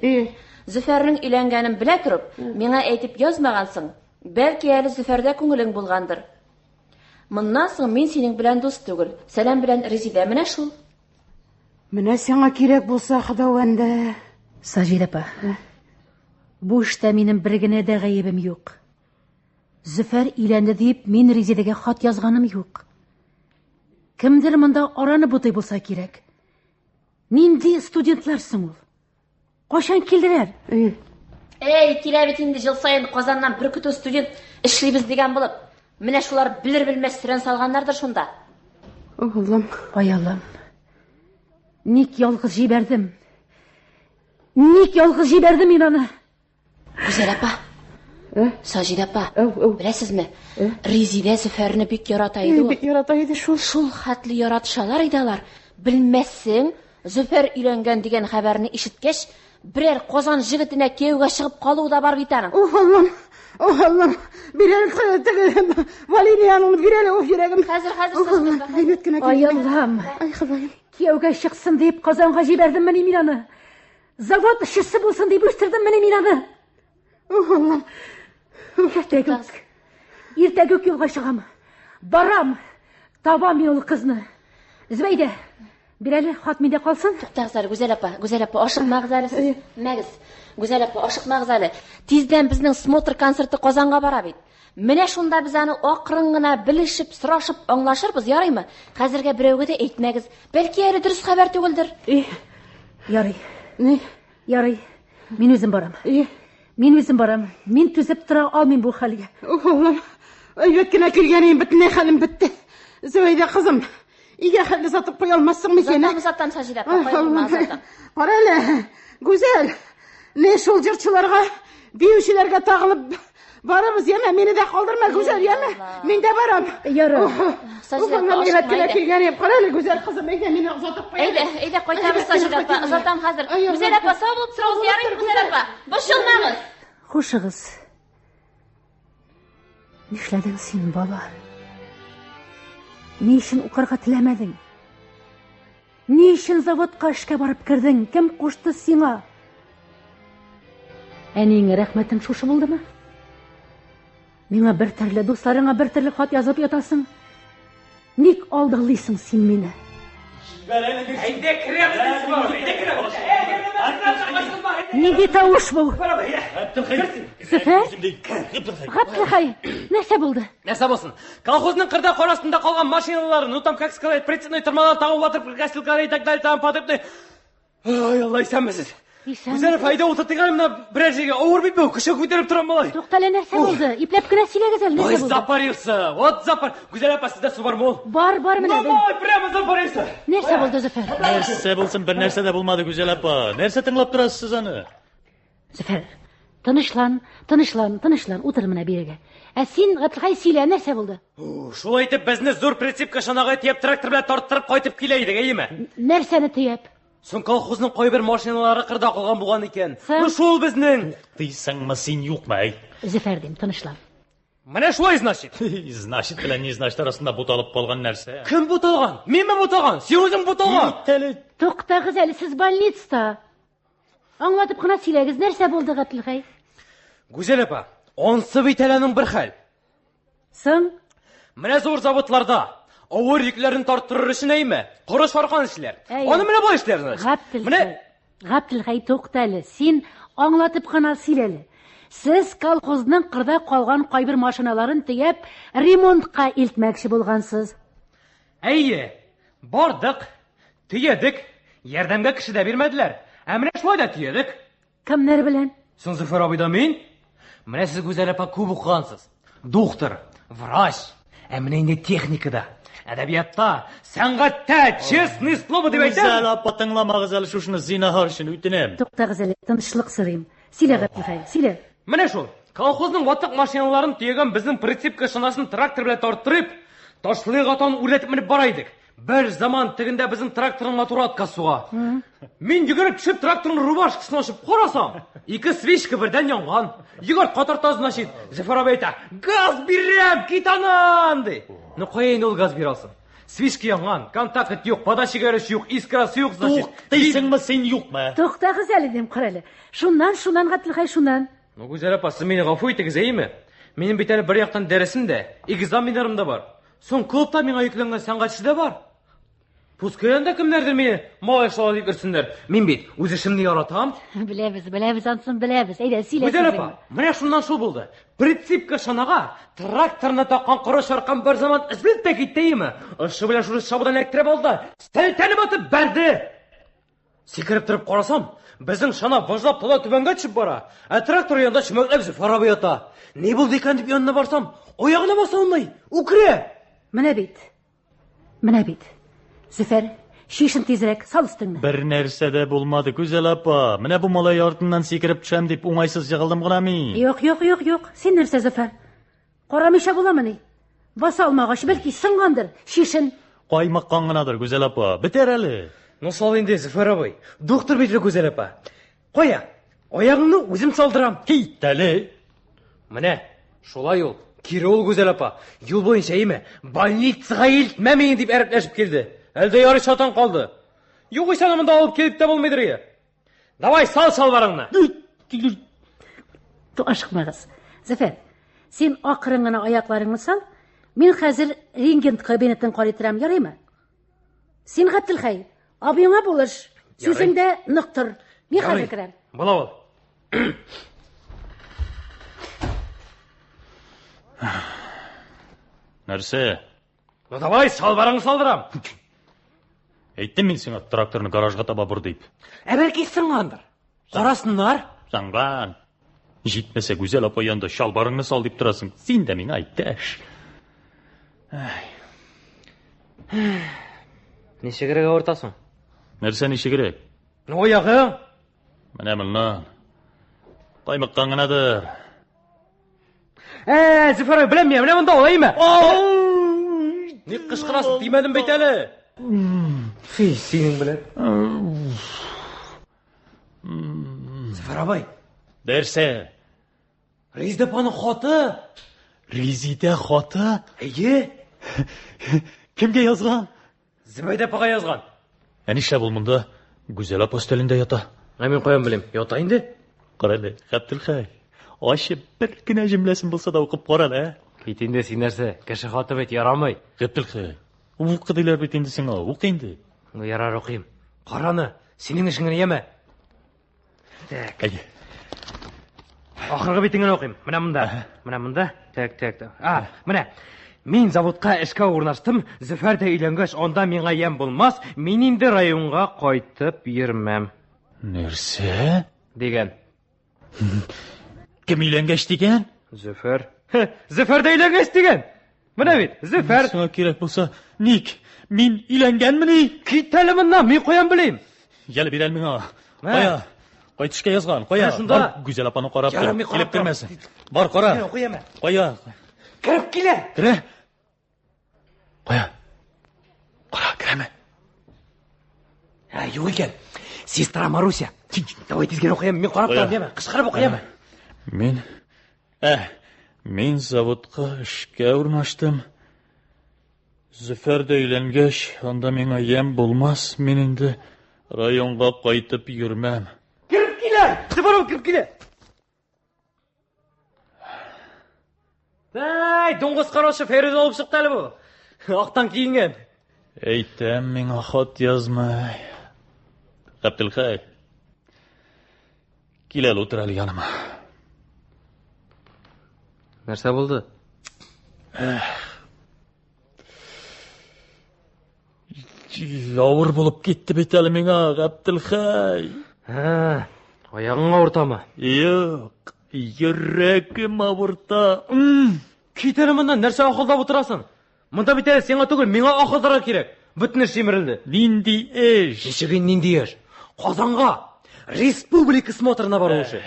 Зөфәрнең өйләнгәнен белә торып, миңа әйтеп язмагансың. Бәлки әле Зөфәрдә күңелең булгандыр. Моннан соң мин синең белән дус түгел. Сәлам белән Резидә, менә шул. Менә сиңа кирәк булса, Ходавәндә. Саҗидә апа, бу эштә минем бер генә дә гаебем юк. Зөфәр өйләнде дип, мин Резидәгә хат язганым юк. Кемдер монда араны бутый булса кирәк. Нинди студентлар соң ул? Кайчан килделәр? Әй, килә бит инде ел саен Казаннан бер көтү студент эшлибез дигән булып. Менә шулар белер-белмәс сөрән салганнардыр шунда. Аллам. Ай Аллам. Ник ялгыз җибәрдем? Ник ялгыз җибәрдем мин аны? Гүзәл апа. Саҗидә апа. Беләсезме? Резидә Зөфәрне бик ярата иде ул. Бик ярата иде шул. Шул хәтле яратышалар иде алар. Белмәссең, Зөфәр өйләнгән дигән хәбәрне ишеткәч, берәр Казан җегетенә кияүгә чыгып калуы да бар бит аның. Ох, Аллам. Ох, Аллам. Бир әле теге Валерияныңны бир әле, ох, йөрәгем. Хәзер, хәзер, Саҗидә апа. Әйбәт кенә Ай Аллам. Ай, Ходаем. Кияүгә чыксын дип Казанга җибәрдеммени мин аны? Завод эшчесе булсын дип үстердеммени мин аны? Ох, Аллам. Иртәгә үк. Иртәгә үк юлга чыгам. Барам. Табам мин ул кызны. Зөбәйдә, бир әле, хат миндә калсын. Туктагыз әле, Гүзәл апа, Гүзәл апа, ашыкмагыз әле сез. Мәгез. Гүзәл апа, ашыкмагыз әле. Тиздән безнең смотр концерты Казанга бара бит. Менә шунда без аны акрын гына белешеп, сорашып аңлашырбыз, ярыймы? Хәзергә берәүгә дә әйтмәгез. Бәлки әле дөрес хәбәр түгелдер. Ярый. Ни? Ярый. Мин үзем барам. Мин үзем барам. Мин түзеп тора алмыйм бу хәлгә. Ох, Аллам. Әйбәт кенә килгән идем, бөтенләй хәлем бетте. Зөбәйдә кызым, өйгә хәтле озатып куя алмассың микән? Озатам, озатам, Саҗидә апа, кайгырма, озатам. Кара әле, Гүзәл, не шул җырчыларга, биючеләргә тагылып барабыз, яме, мине дә калдырма, Гүзәл, яме, мин дә барам. Ярар. Саҗидә апа, Әйбәт кенә ашыкма, әйдә. килгән идем. Кара әле, Гүзәл кызым, әйдә, мине озатып куй. Әйдә, әйдә, кайтабыз, Саҗидә апа, озатам хәзер. Гүзәл апа, сау булып торыгыз, ярыймы, Гүзәл апа? Борчылмагыз. Хушыгыз. Нишләдең син, бала? Ни өчен укырга теләмәдең? Ни өчен заводка эшкә барып кердең? Кем кушты сиңа? Әниеңә рәхмәтең шушы булдымы? Миңа бер төрле, дусларыңа бер төрле хат язып ятасың. Ник алдалыйсың син мине? Әйдә керәбез, әйдә керәбез. Нинди тавыш бу? Зөфәр? Габделхәй, нәрсә булды? Нәрсә булсын? Колхозның кырда кар астында калган машиналары, ну там, как сказать, прицепной тырмалар, тагын ватып, косилкалар и так далее, там подобное. Ай, Алла, исәнмесез. Гүзәл апа, әйдә утыртыйк әле менә берәр җиргә. Авыр бит бу, кеше күтәреп торам малай. Туктале, нәрсә булды? Ипләп кенә сөйләгез әле, Ой, нәрсә булды? запарился. Вот запар. Гүзәл апа, сездә су бармы ул? Бар, бар менә. Ну, мой, прямо запарился. Нәрсә булды, Зөфәр? Нәрсә булсын, бер нәрсә дә булмады, Гүзәл апа. Нәрсә тыңлап торасыз сез аны? Зөфәр, тынычлан, тынычлан, тынычлан, утыр менә бирегә. Ә син, Габделхәй, сөйлә, нәрсә булды? Шулай итеп, безне зур прицепка чанага төяп трактор белән тарттырып кайтып килә идек, әйеме? Нәрсәне төяп? Соң колхозның кайбер машиналары кырда калган булган икән. Ну шул безнең. Туктыйсыңмы син юкмы, әй? Зөфәр дим, тынычлан. Менә шулай, значит. Значит белән не значит арасында буталып калган нәрсә. Кем буталган? Минме буталган? Син үзең буталган. Туктагыз әле, сез больницада. Аңлатып кына сөйләгез, нәрсә булды, Габделхәй? Гүзәл апа, ансы бит әле аның бер хәл. Соң? Менә зур заводларда авыр йөкләрен тарттырыр өчен әйме, коры шаркан эшләр. Аны менә болай эшләр, значит. Габделхәй, Менә Габделхәй, тукта әле, син аңлатып кына сөйлә әле. Сез колхозның кырда калган кайбер машиналарын төяп, ремонтка илтмәкче булгансыз. Әйе, бардык, төядек, ярдәмгә кеше дә бирмәделәр. Ә менә шулай да төядек. Кемнәр белән? Соң Зөфәр абый да мин. Менә сез Гүзәл апа күп укыгансыз. Доктор, врач. Ә менә инде техникада, әдәбиятта, сәнгатьтә, честное слово дип әйтәм. Гүзәл апа, тыңламагыз әле шушыны, зинһар өчен үтенәм. Туктагыз әле, тынычлык сорыйм. Сөйлә, Габделхәй, сөйлә. Менә шул, колхозның ватык машиналарын төягән безнең прицепка чанасын трактор белән тарттырып, Ташлыйга тан үрләтеп менеп бара идек. Бер заман тегендә безнең тракторның моторы атка суга. Мин йөгереп төшеп тракторның рубашкасын ачып карасам, ике свечка бердән янган. Йөгерт катарта, значит. Зөфәр абый әйтә, газ бирәм, кит аннан, ди. Ну кая инде ул газ бирә алсын? Свечка янган, контакт юк, подача горючего юк, искрасы юк, значит. Туктыйсыңмы син юкмы? Туктагыз әле, дим, кара әле. Шуннан, шуннан, Габделхәй, шуннан. Ну, Гүзәл апа, сез мине гафу итегез, әйеме? Минем бит әле бер яктан дәресем дә, экзаменнарым да бар. Соң клубта миңа йөкләнгән сәнгать эше дә бар. Пускай анда кемнәрдер мине малай шалай дип йөрсеннәр. Мин бит үз эшемне яратам. Беләбез, беләбез, ансын беләбез. Әйдә, сөйлә. Гүзәл апа, менә шуннан шул булды. Прицепка чанага тракторны таккан коры шаркан бер заман өзелеп тә китте, әйеме? Ышы белән шушы чабудан эләктереп алды. Селтәнеп атып бәрде. Сикереп торып карасам, безнең чана выжлап тала түбәнгә төшеп бара. Ә трактор янында чүмәкләп Зөфәр абый ята. Ни булды икән дип янына барсам, аягына баса алмый, үкерә. Менә бит. Менә бит. Зөфәр, чишен тизрәк, сал өстеңне. Бер нәрсә дә булмады, Гүзәл апа. Менә бу малай артыннан сикереп төшәм дип уңайсыз егылдым гына мин. Юк, юк, юк, юк. Син нәрсә, Зөфәр? Карамыйча буламыни? Баса алмагач, бәлки сынгандыр. Чишен. Каймаккан гынадыр, Гүзәл апа. Бетәр әле. Ну сал инде, Зөфәр абый. Доктор бит Гүзәл апа. Кая? Аягыңны үзем салдырам. Кит әле. Менә, шулай ул. Кире ул, Гүзәл апа. Юл буенча име? Больницага илтмә мине дип әрепләшеп килде. Әлдә ярый чатан калды. Югыйсә аны монда алып килеп тә булмыйдыр ие. Давай, сал чалбарыңны. Ашыкмагыз. Зөфәр, син акрын гына аякларыңны сал. Мин хәзер рентген кабинетын карый торам, ярыймы? Син, Габделхәй, абыеңа булыш. Сүзеңдә нык тор. Мин хәзер керәм. Була ул. Нәрсә? Ну давай, чалбарыңны салдырам. Әйттем мин сиңа тракторны гаражга таба бор дип. Ә бәлки сынгандыр. Карасыннар. Сынган. Җитмәсә Гүзәл апа янында чалбарыңны сал дип торасың. Син дә миңа иптәш. Ничегрәк авыртасың? Нәрсә ничегрәк? Ну, аягың. Менә моннан. Каймыккан гынадыр. Ә, Зөфәр абый, беләм мин, менә монда ул, әйме? Ник кычкырасың, тимәдем бит әле. Фи, синең белән. Зөфәр абый. Нәрсә? Резидә апаның хаты. Резидә хаты? Әйе. Кемгә язган? Зөбәйдә апага язган. Ә нишләп ул монда Гүзәл апа өстәлендә ята? Ә мин каян белим? Ята инде. Кара әле, Габделхәй. Ачып бер генә җөмләсен булса да укып кара әле, ә? Кит инде син нәрсә? Кеше хаты бит ярамый. Габделхәй, укы диләр бит инде сиңа, укы инде. Ну ярар укыйм. Кара аны, синең эшең генә яме. Так. Әйе. Ахыргы битен генә укыйм. Менә монда. Менә монда. Так, так, так. А, менә. Мин заводка эшкә урнаштым. Зөфәр дә өйләнгәч, анда миңа ямь булмас. Мин инде районга кайтып йөрмәм. Нәрсә? Дигән. Кем өйләнгәч дигән? Зөфәр. Зөфәр дә өйләнгәч дигән. Менә бит, Зөфәр. Сиңа кирәк булса, ник? Мин өйләнгәнмени? Кит әле моннан, мин каян белим? Яле бир әле миңа. Мә. Кая? Кайтышка язган, кая? Менә шунда. Бар, Гүзәл апаны карап Ярар, тор. мин карап Килеп торам. кермәсен. Бар, кара. Менә, куям. Кая? Кереп килә. Керә. Кая? Кара, керәме? Ә, юк икән. Сестра Маруся. Давай тиз генә укыйм, мин карап Кая? торам, яме. Кычкырып укыйм. Мин ә, мин заводка эшкә урнаштым. Зөфәр дә өйләнгәч, анда миңа ямь булмас, мин инде районга кайтып йөрмәм. Кереп килә. Зөфәр абый кереп килә. Әй, дуңгыз караучы Фәрүз алып чыкты әле бу. Актан киенгән. Әйтәм, миңа хат язмай. Габделхәй. Кил әле утыр әле яныма. Нәрсә булды? Авыр булып китте бит әле миңа, Габделхәй. Ә, аягың авыртамы? Юк, йөрәгем авырта. Кит әле моннан, нәрсә ахылдап утырасың? Монда бит әле сиңа түгел, миңа ахылдарга кирәк. Бөтен эш җимерелде. Нинди эш? Ничек инде нинди эш? Казанга республика смотрына бару эше.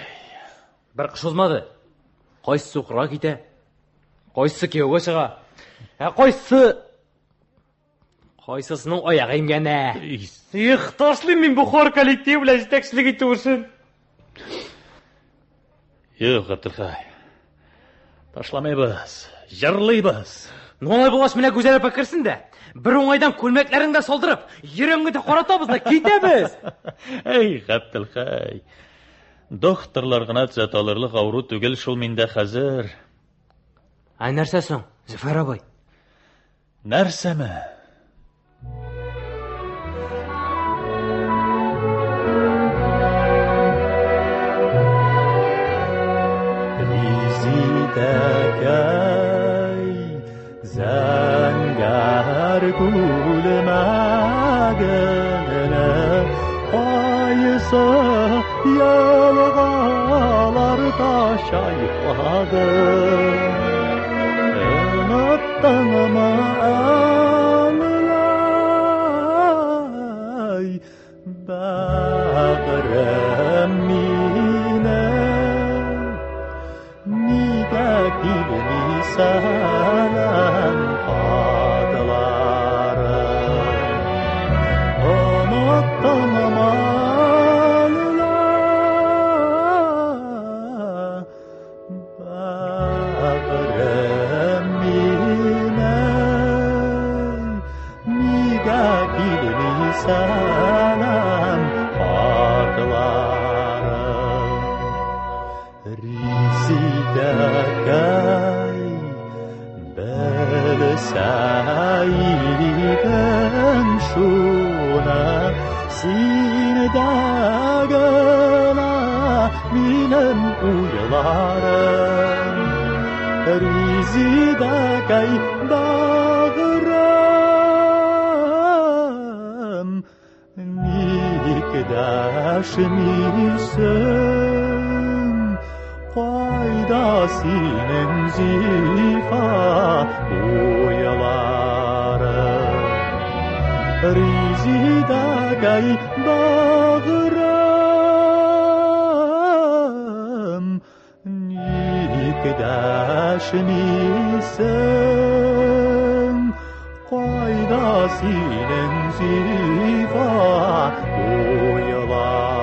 Бер кыш узмады. Кайсысы укырга китә, кайсысы кияүгә чыга, ә кайсысы кайсысының аягы имгәнә. Их, ташлыйм мин бу хор коллективы белән җитәкчелек итү эшен. Юк, Габделхәй. Ташламыйбыз, җырлыйбыз. Ну алай булгач, менә Гүзәл апа керсен дә, бер уңайдан күлмәкләрен дә салдырып, йөрәгеңне дә каратабыз да китәбез. Әй, Габделхәй. Докторлар гына төзәтә алырлык авыру түгел шул миндә хәзер. Ә нәрсә соң, Зөфәр абый? Нәрсәме? Резидәкәй, зәңгәр күлмәгеңне кайсы елгаларда чайкадың? Оныттыңмы әллә, бәгърем минем? Нигә килми сәлам хатларың? Оныттыңмы әллә, бәгърем минем? Нигә килми сәлам хатларың? Резидәкәй, белсә идең шуны, син дә генә минем уйларым. Резидәкәй, бәгърем, ник дәшмисең? Кайда синең зифа буйларың? Резидәкәй, бәгърем, ник дәшмисең? Кайда синең зифа буйларың?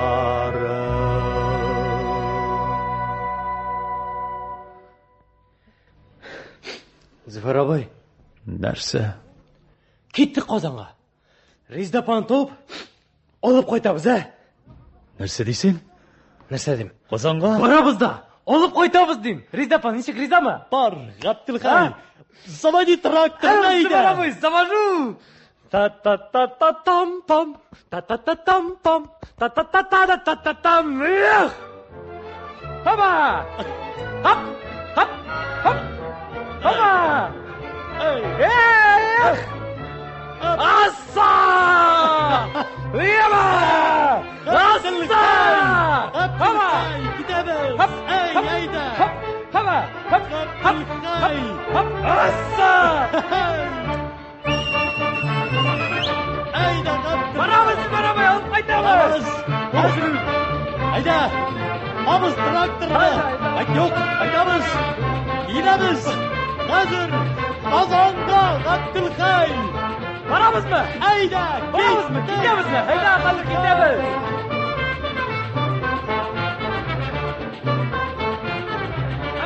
Зөфәр абый, Нәрсә? киттек Казанга. Резидә апаны табып, алып кайтабыз, ә? Нәрсә дисең? Нәрсә дим? Казанга? Барабыз да, алып кайтабыз дим. Резидә апа, ничек ризамы? Бар, Габделхай. Заводи тракторны әйдә. Барабыз, завожу. Та-та-та-та-там-пам, та-та-та-там-пам, та-та-та-та-та-та-там. Эх! Хоба! Хоп! Хоп! Хоп! Хоба! Эх! Асса! Лева! Асса! Хоба! Китәбез! Хоп! Әй, әйдә! Хоп! Хоба! Хоп! Хоп! Хоп! Асса! Әйдә, Барабыз, барабыз, алып кайтабыз! Хәзер! Әйдә! Абыз тракторны! Айт, юк, кайтабыз! Киләбез! Хәзер! Казанга, Габделхай! Барабызмы? Әйдә! Барабызмы? Китәбезме? Әйдә, хәзер китәбез!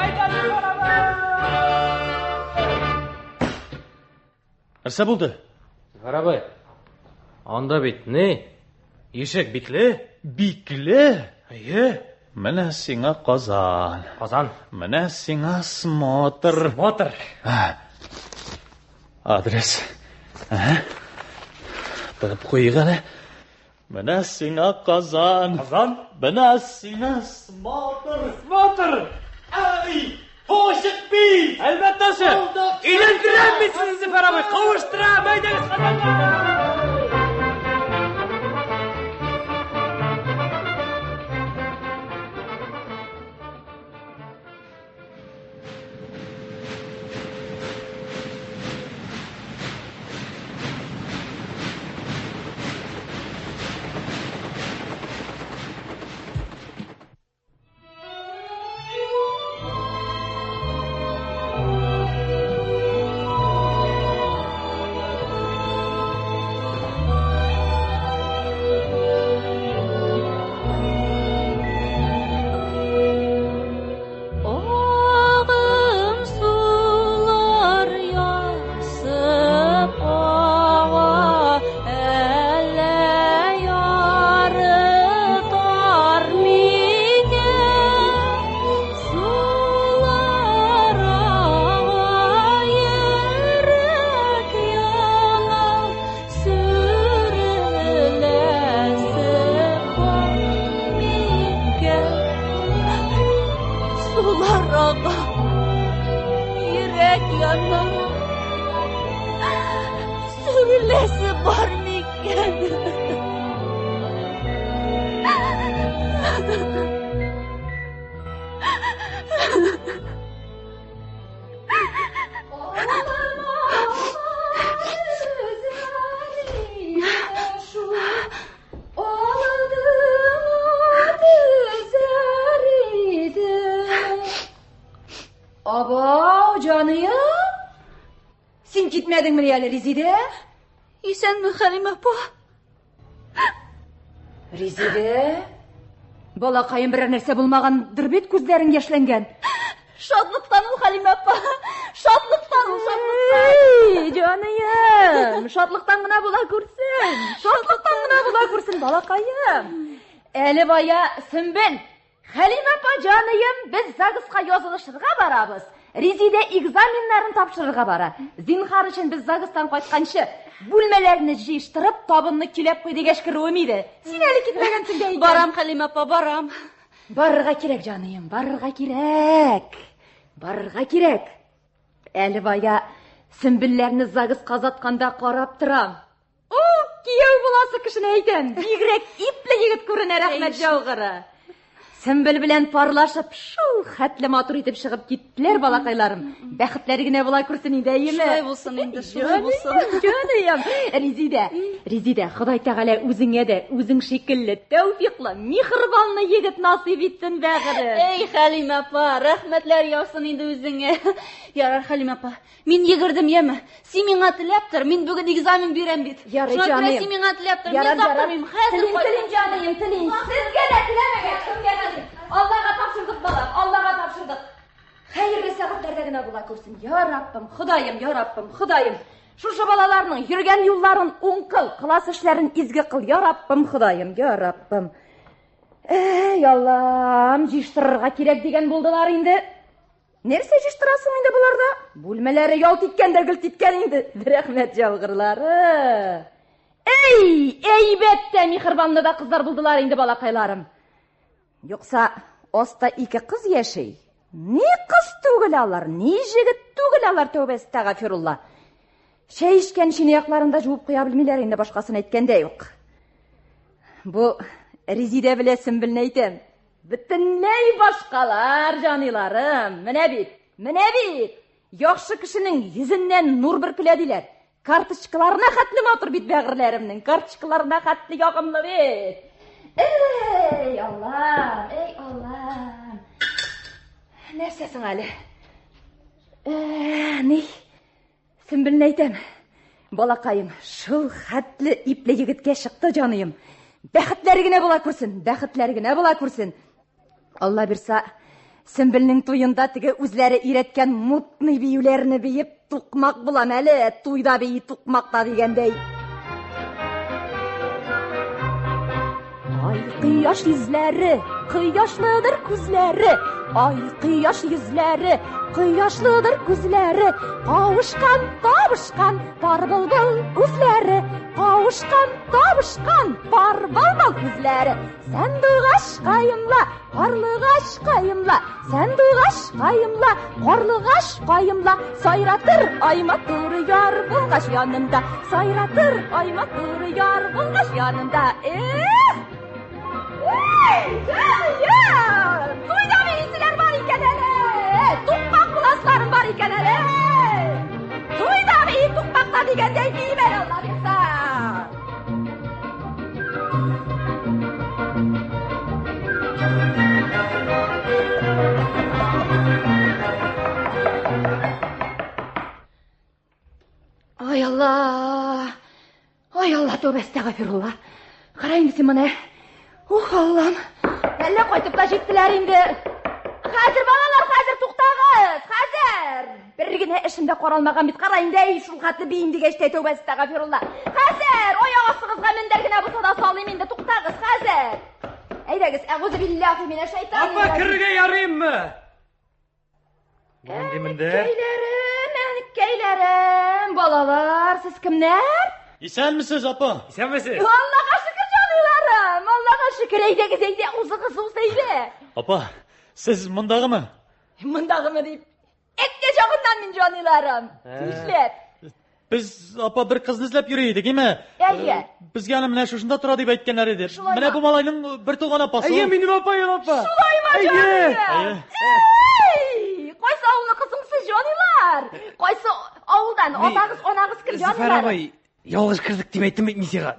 Әйдә, барабыз! Нәрсә булды? Зөфәр абый, анда бит ни? Ишек бикле. Бикле? Әйе. Менә сиңа Казан. Казан. Менә сиңа смотр. Смотр. Адрес. Әһә. Тыгып куйыйк әле. Менә сиңа Казан. Казан. Менә сиңа смотр. Смотр. Әй! Ачык бит! Әлбәттә, ачык. Өйләндерәм мин сезне, Зөфәр абый, кавыштырам. Әйдәгез Казанга. Агым сулар ясып ага, әллә яры тар микән? Сулар ага, йөрәк яна, сүреләсе бар микән? Сулар ага, йөрәк яна, сүреләсе бар микән? Абау, җаныем. Син китмәдеңмени әле, Резидә? Исәнме, Хәлимә апа? Резидә? Балакаем, берәр нәрсә булмагандыр бит, күзләрең яшьләнгән. Шатлыктан ул, Хәлимә апа. Шатлыктан ул, шатлыктан. Эй, җаныем, шатлыктан гына була күрсен. Шатлыктан гына була күрсен, балакаем. Әле бая Сөмбел, Хәлимә апа, җаныем, без ЗАГСка язылышырга барабыз. Резидә экзаменнарын тапшырырга бара. Зинһар өчен без ЗАГСтан кайтканчы бүлмәләрне җыештырып, табынны көйләп куй дигәч керүем иде. Син әле китмәгәнсең дә икән. Барам, Хәлимә апа, барам. Барырга кирәк, җаныем, барырга кирәк. Барырга кирәк. Әле бая Сөмбелләрне ЗАГСка озатканда карап торам. О, кияү буласы кешене әйтәм. Бигрәк ипле егет күренә, рәхмәт яугыры. Сөмбел белән парлашып, шул хәтле матур итеп чыгып киттеләр балакайларым. Бәхетләре генә була күрсен инде, әйеме? Шулай булсын инде, шулай булсын. Җаныем, Резидә, Резидә, Ходай Тәгалә үзеңә дә, үзең шикелле тәүфиклы, миһербанлы егет насыйп итсен, бәгырем. Эй, Хәлимә апа, рәхмәтләр яусын инде үзеңә. Ярар, Хәлимә апа, мин йөгердем, яме. Син миңа теләп тор, мин бүген экзамен бирәм бит. Ярый, Шуңа күрә җаныем. син миңа теләп тор, Ярар, мин ярар. тапмыйм. Хәзер Телим, кайтам. телим, җаныем, телим. Сезгә дә теләмәгән, кемгә телим. Аллага тапшырдык, балам, Аллага тапшырдык. Хәерле сәгатьләрдә генә була күрсен. Я Раббым, Ходаем, я Раббым, Ходаем. Шушы балаларның йөргән юлларын уң кыл, кыласы эшләрен изге кыл. Я Раббым, Ходаем, я Раббым. Эй, Аллам, җыештырырга кирәк дигән булдылар инде. Нәрсә җыештырасың инде боларда? Бүлмәләре ялт иткән дә гөлт иткән инде. Рәхмәт ялгырлары. Эй, әйбәт тә михербанлы да кызлар булдылар инде балакайларым. Юкса, аста ике кыз яши. Ни кыз түгел алар, ни җегет түгел алар, тәүбә әстәгафирулла. Чәй эчкән чынаякларын да жуып куя белмиләр инде, башкасын әйткәндә юк. Бу Резидә белән Сөмбелне әйтәм. Бөтенләй башкалар, җаниларым. Менә бит, менә бит. Яхшы кешенең йөзеннән нур бөркелә диләр. Карточкаларына хәтле матур бит бәгырьләремнең, карточкаларына хәтле ягымлы бит. Эй, Аллам, эй, Аллам. Нәрсә соң әле? Э, ни? Сөмбелне әйтәм. Балакаем, шул хәтле ипле егеткә чыкты җаныем. Бәхетләре генә була күрсен, бәхетләре генә була күрсен. Алла бирса, Сөмбелнең туенда теге үзләре өйрәткән мутный биюләрне биеп, тукмак булам әле, туйда бии, тукмакта дигәндәй. Ай, кояш йөзләре, кояшлыдыр күзләре, Ай, кояш йөзләре, кояшлыдыр күзләре, Кавышкан, табышкан пар былбыл үзләре, Кавышкан, табышкан пар былбыл үзләре. Сандугач каемла, карлыгач каемла, Сандугач каемла, карлыгач каемла, Сайратыр ай матур яр булгач янымда, Сайратыр ай матур яр булгач янымда. Эх! Эй, җаным! Туйда бииселәр бар икән әле! Тукмак буласыларым бар икән әле! Туйда бии, тукмакта дигәндәй биим әле, Алла бирса! Ай Алла! Ай Алла, тәүбә әстәгъфирулла. Кара инде син моны. Ух, Аллам. Әллә кайтып та җиттеләр инде. Хәзер балалар, хәзер туктагыз, хәзер. Бер генә эшем дә каралмаган бит. Кара инде, әй, шул хәтле биим дигәч тә тәүбә әстәгъфирулла. Хәзер, аяк астыгызга мендәр генә булса да салыйм инде, туктагыз, хәзер. Әйдәгез, әгүзу биллаһи минәш шайтанир Апа, керергә ярыйммы? Нинди мендәр? Әнкәйләрем, әнкәйләрем, балалар, сез кемнәр? Исәнмесез, апа. Исәнмесез. Аллага шөкер, җаныйларым, Аллага шөкер, әйдәгез, әйдә, узыгыз, уз, әйдә. Апа, сез мондагымы? Мондагымы дип, әткә җагыннан мин җаныйларым. Ә. Нишләп? Без апа бер кызны эзләп йөри идек, име? Әйе. Безгә аны менә шушында тора дип әйткәннәр иде. Шулаймы? Менә бу малайның бер туган апасы. Әйе, минем апаем, апа. Шулаймы, Әйе. җаныем? Әй, кайсы авылныкы соң сез, җаныйлар? Кайсы авылдан? Атагыз, анагыз кем, Зөфәр җаныйлар? абый, ялгыш кердек дип әйттем бит мин сиңа.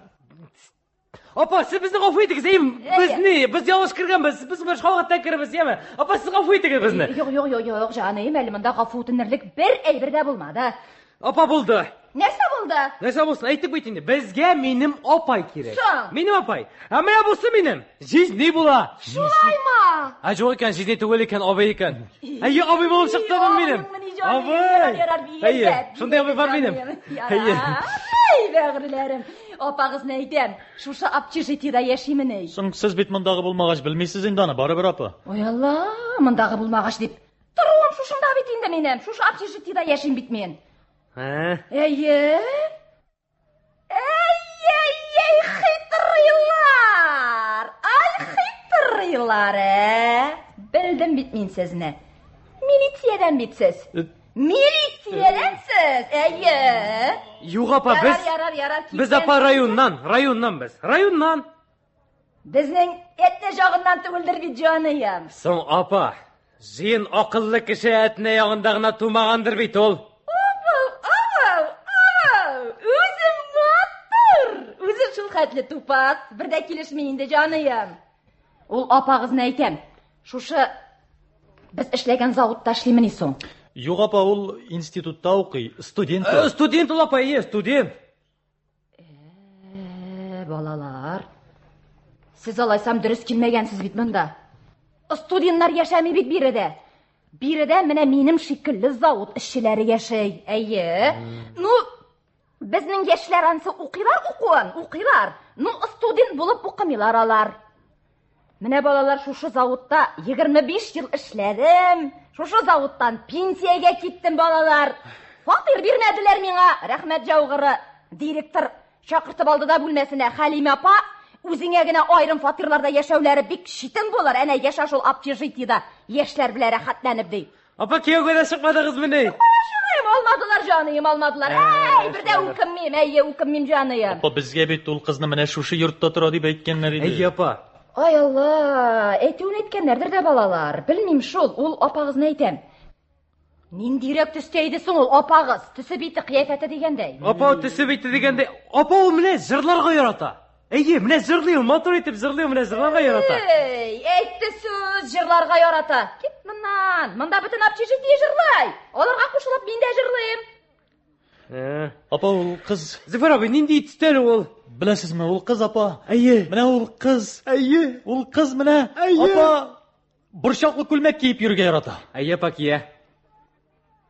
Апа, сез безне гафу итегез, әйе, без ни, без ялгыш кергәнбез, без башка вакытта керербез, яме. Апа, сез гафу итегез безне. Юк, юк, юк, юк, җаныем, әле монда гафу үтенерлек бер әйбер дә булмады. Апа булды. Нәрсә булды? Нәрсә булсын, әйттек бит инде. Безгә минем апай кирәк. Соң? Минем апай. Ә менә бусы минем. Җизни була. Шулаймы? Ә юк икән, җизни түгел икән, абый икән. Әйе, абый булып чыкты бу минем. Абый. Әйе, шундый абый бар минем. Әйе. Әй, бәгырьләрем. Апагызны әйтәм, шушы общежитиедә яшимен әй. Соң сез бит мондагы булмагач белмисез инде аны, барыбер апа. Ой, Алла, мондагы булмагач дип. Торуым шушында бит инде минем. Шушы общежитиедә яшим бит мин. Ә? Әйе. Әй-әй-әй, хитрыйлар! Ай, хитрыйлар, ә! Белдем бит мин сезне. Милициядән бит сез. Милициядән сез, әйе. Юк, апа, Ярар, без ярар, ярар, без апа районнан, районнан без. Районнан. Безнең Әтнә җагыннан түгелдер бит, җаныем. Соң, апа, җыен акыллы кеше Әтнә ягында гына тумагандыр бит ул. Абау, абау, абау! Үзе матур! Үзе шул хәтле тупас, бер дә килешми инде, җаныем. Ул апагызны әйтәм. Шушы без эшләгән заводта эшлимени соң? Юк, апа, ул институтта укый, студент. Студент ул, апа, әйе, студент. Балалар, сез алайсам дөрес килмәгәнсез бит монда. Студентлар яшәми бит биредә. Биредә менә минем шикелле завод эшчеләре яшәй. Әйе. Ну, Безнең яшьләр ансы укыйлар укуын, укыйлар. Ну, студент булып укымыйлар алар. Менә балалар шушы заводта 25 ел эшләдем. Шушы заводтан пенсиягә киттем, балалар. Фатир бирмәделәр миңа, рәхмәт җаугыры. Директор чакыртып алды да бүлмәсенә Хәлимә апа, үзеңә генә аерым фатирларда яшәүләре бик читен булыр. Әнә яшә шул общежитиедә, яшьләр белән рәхәтләнеп ди. Апа, кияүгә дә чыкмадыгызмыни? Чыгыйм, алмадылар җаныем, алмадылар. Әй, бер дә үкенмим, әйе, үкенмим җаныем. Апа, безгә бит ул кызны менә шушы йортта тора дип әйткәннәр иде. Әйе, апа. Ай Алла, әйтүен әйткәннәрдер дә балалар. Белмим шул, ул апагызны әйтәм. Ниндирәк төстә иде соң ул апагыз? Төсе бите, кыяфәте дигәндәй. Апа, төсе бите дигәндәй, апа ул менә җырларга ярата. Әйе, менә җырлый ул, матур итеп җырлый ул, менә җырларга ярата. Эй, әйтте сүз, җырларга ярата. Кит моннан. Монда бөтен общежитие җырлый. Аларга кушылып мин дә җырлыйм. Апа, ул кыз. Зөфәр абый, нинди төстә әле ул? Беләсезме, ул кыз апа. Әйе. Менә ул кыз. Әйе. Ул кыз менә. Әйе. Апа, борчаклы күлмәк киеп йөрергә ярата. Әйе, апа, кия.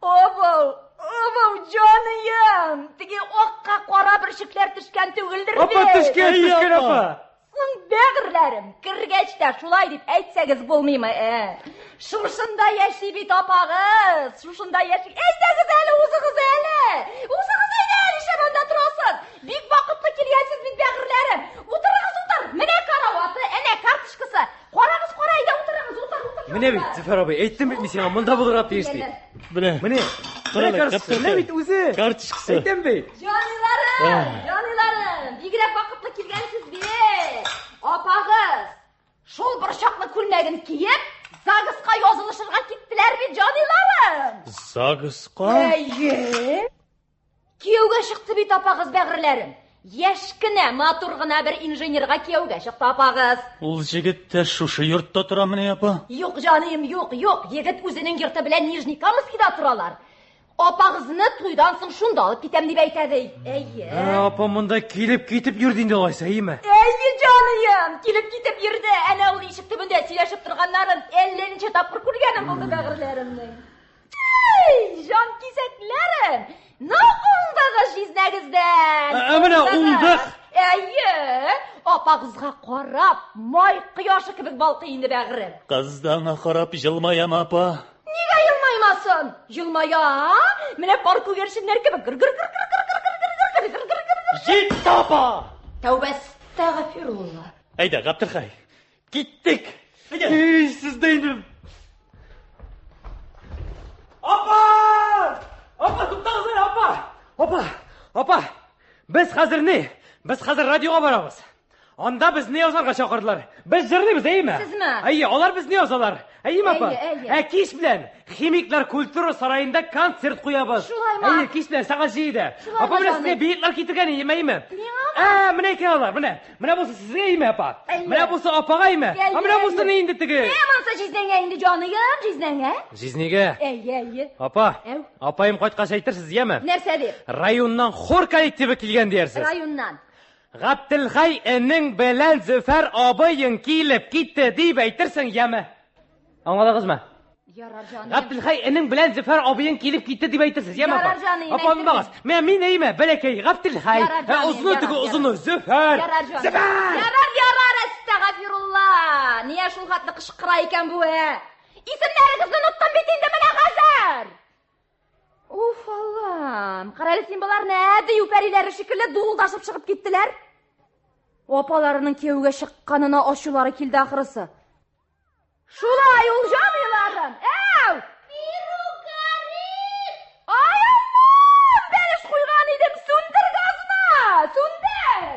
Обау, обау, җаныем! Теге акка кара бөрчекләр төшкән түгелдер бит? Апа, төшкән, төшкән, апа. Соң бәгырьләрем, кергәч тә шулай дип әйтсәгез булмыймы, ә? Шушында яши бит апагыз, шушында яши. Әйдәгез әле, узыгыз әле. Узыгыз әйдә, нишләп анда торасыз? Бик вакытлы килгәнсез бит, бәгырьләрем. Утырыгыз, утыр. Менә караваты, әнә карточкасы. Карагыз, кара, әйдә утырыгыз, утыр, утыр. Менә бит, Зөфәр абый, әйттем бит мин сиңа, монда булырга тиеш дип. Менә. Менә. Менә карточка, менә бит үзе. Карточкасы. Әйтәм бит. Җаныйларым, җаныйларым, бигрәк вакытлы килгәнсез бит. Апагыз, шул борчаклы күлмәген киеп, ЗАГСка язылышырга киттеләр бит, җаныйларым. ЗАГСка? Әйе. Кияүгә чыкты бит апагыз бәгырьләрем. Яшь кенә, матур гына бер инженерга кияүгә чыкты апагыз. Ул җегет тә шушы йортта торамыни, апа? Юк, җаныем, юк, юк. Егет үзенең йорты белән Нижнекамскида торалар. Апагызны туйдан соң шунда алып китәм дип әйтә ди. Әйе. Ә, апа монда килеп китеп йөрде инде алайса, әйеме? Әйе, җаныем, килеп китеп йөрде. Әнә ул ишек төбендә сөйләшеп торганнарын әллә ничә тапкыр күргәнем булды бәгырьләремнең. Эй, җан кисәкләрем! Ну, уңдыгыз җизнәгездән! Ә менә уңдык! Әйе, апагызга карап, май кояшы кебек балкый инде бәгырем. Кыз да аңа карап җылмаямы, апа? Нигә елмаймасын? Елмая! Менә пар күгәрченнәр кебек гыр-гыр-гыр-гыр-гыр-гыр-гыр-гыр-гыр-гыр. Җитте, апа! Тәүбә әстәгъфирулла. Әйдә, Габделхәй, киттек! Әйдә! Эй, сез дә инде. Апа! Апа, туктагыз әле, апа! Апа, апа, без хәзер ни? Без хәзер радиога барабыз. Анда безне язарга чакырдылар. Без җырлыйбыз, әйеме? Сезме? Әйе, алар безне язалар. Әйеме, апа? Әйе, әйе. Ә кич белән Химиклар культура сараенда концерт куябыз. Шулаймы? Әйе, кич белән сәгать 7-дә. Шулаймы, Апа, менә җаным? сезгә билетлар китергән идем, әйеме? Миңамы? Ә, менә икән алар, менә. Менә бусы сезгә әйеме, апа? Әйе. Менә бусы апага әйеме? Әйе, Ә менә бусы әйе. ни инде теге? Ә, монысы җизнәңә инде, җаныем, җизнәңә. Җизнигә. Әйе, әйе. Апа, Әү. апаем кайткач әйтерсез, яме? Нәрсә дип? Районнан хор коллективы килгән диярсез. Районнан. Габделхай энең белән Зөфәр абыең килеп китте дип әйтерсең, яме? Аңладыгызмы? Ярар, җаныем. Габделхай энең белән Зөфәр абыең килеп китте дип әйтерсез, яме апа? Ярар, җаныем, Апа, онытмагыз. Менә мин әйме, бәләкәй Габделхай. Ярар, Ә, җаныем, Озыны ярар, теге ярар. озыны Зөфәр. Ярар, җаныем. Зөфәр! Ярар, ярар, әстәгъфирулла. Нигә шул хәтле кычкыра икән бу, ә? Исемнәрегезне оныттым бит инде менә хәзер. Уф, Аллам. Кара әле син боларны, ә, дию пәриләре шикелле дуылдашып чыгып киттеләр. Апаларының кияүгә чыкканына ачулары килде ахрысы. Шулай ул җаныйларым. Әү! Ай, Аллам! Бәлеш куйган идем, сүндер газны! Сүндер!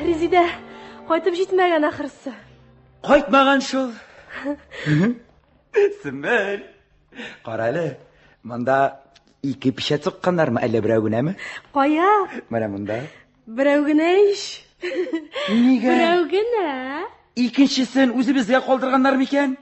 Резидә кайтып җитмәгән ахрысы. Кайтмаган шул. Сөмбел. Кара әле, монда ике пичәт сукканнармы, әллә берәү генәме? Кая? Менә монда. Берәү генә ич. Нигә? Берәү генә. Икенчесен үзебезгә калдырганнар микән?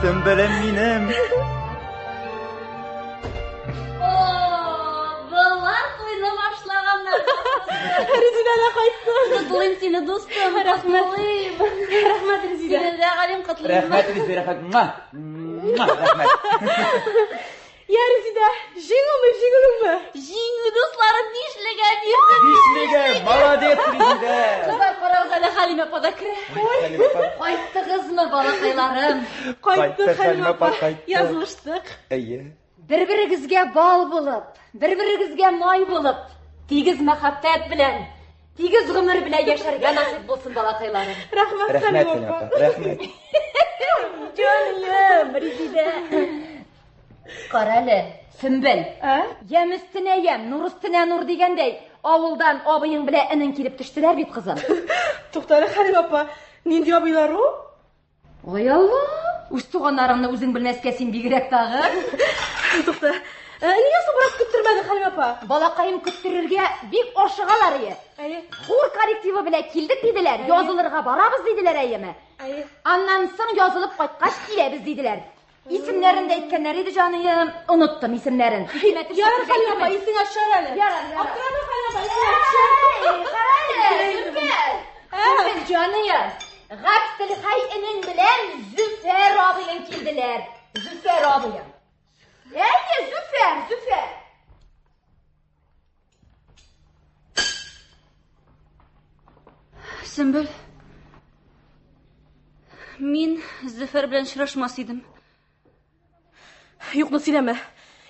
Сөмбелем минем. Болар туйны башлаганнар. Резидә дә кайтты. Котлыйм сине, дустым. Рәхмәт. Котлыйм. Рәхмәт, Резидә. Сине дә, Галим, котлыйм. Рәхмәт, Резидә, рәхмәт. Муа! Муа, Рәхмәт. Я, Резидә, җиңүме, җиңелүме? Җиңү, дусларым, бишлегә бирдем. Бишлегә, молодец, Резидә. Кызлар, карагыз әле, Хәлимә апа да керә. Хәлимә апа. Кайттыгызмы, балакайларым? Кайттык, Хәлимә апа. кайтты. Язылыштык. Әйе. Бер-берегезгә бал булып, бер-берегезгә май булып, тигез мәхәббәт белән, тигез гомер белән яшәргә насыйп булсын, балакайларым. Рәхмәт, Рәхмәт, Хәлимә Хәлимә апа. апа, рәхмәт. Җаным, Резидә. Карале, Сөмбел. Ә? Ямь өстенә ямь, нур өстенә нур дигәндәй, авылдан абыең белән энең килеп төштеләр бит, кызым. Туктале, Хәлимә апа, нинди абыйлар ул? Ой, Алла, үз туганнарыңны үзең белмәскә син бигрәк тагы. Тукта. Нигә соң бераз көттермәде Хәлимә апа? Балакаем көттерергә бик ашыгалар ие. Әйе. Хур коллективы белән килдек диделәр, язылырга барабыз диделәр әйеме. Әйе. Аннан соң язылып кайткач киләбез диделәр. Исемнәрен дә әйткәннәр иде җаныем, оныттым исемнәрен. Исемә төшеп Ярар, Хәлимә апа, әйтәмен. исеңә төшәр әле. Ярар, ярар. Аптырама, Хәлимә апа, исеңә төшәр. Әй, карале, Сөмбел. Сөмбел җаныем. Габделхәй энең белән Зөфәр абыең килделәр. Зөфәр абыең. Әйе, Зөфәр, Зөфәр. Сөмбел. Мин Зөфәр белән очрашмас идем. Юкны сөйләмә.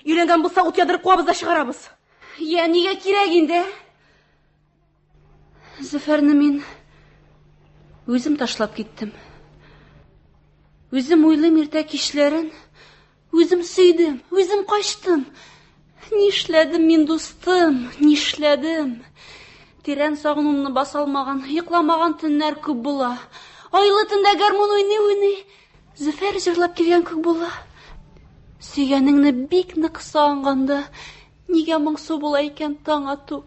Өйләнгән булса, ут ядырып куабыз да чыгарабыз. Я, нигә кирәк инде? Зөфәрне мин үзем ташлап киттем. Үзем уйлыйм иртә кичләрен. Үзем сөйдем, үзем качтым. Нишләдем мин, дустым, нишләдем? Тирән сагынуымны баса алмаган, йокламаган төннәр күп була. Айлы төндә гармун уйный-уйный, Зөфәр җырлап килгән күк була. Сөйгәнеңне бик нык сагынганда, нигә моңсу була икән таң ату?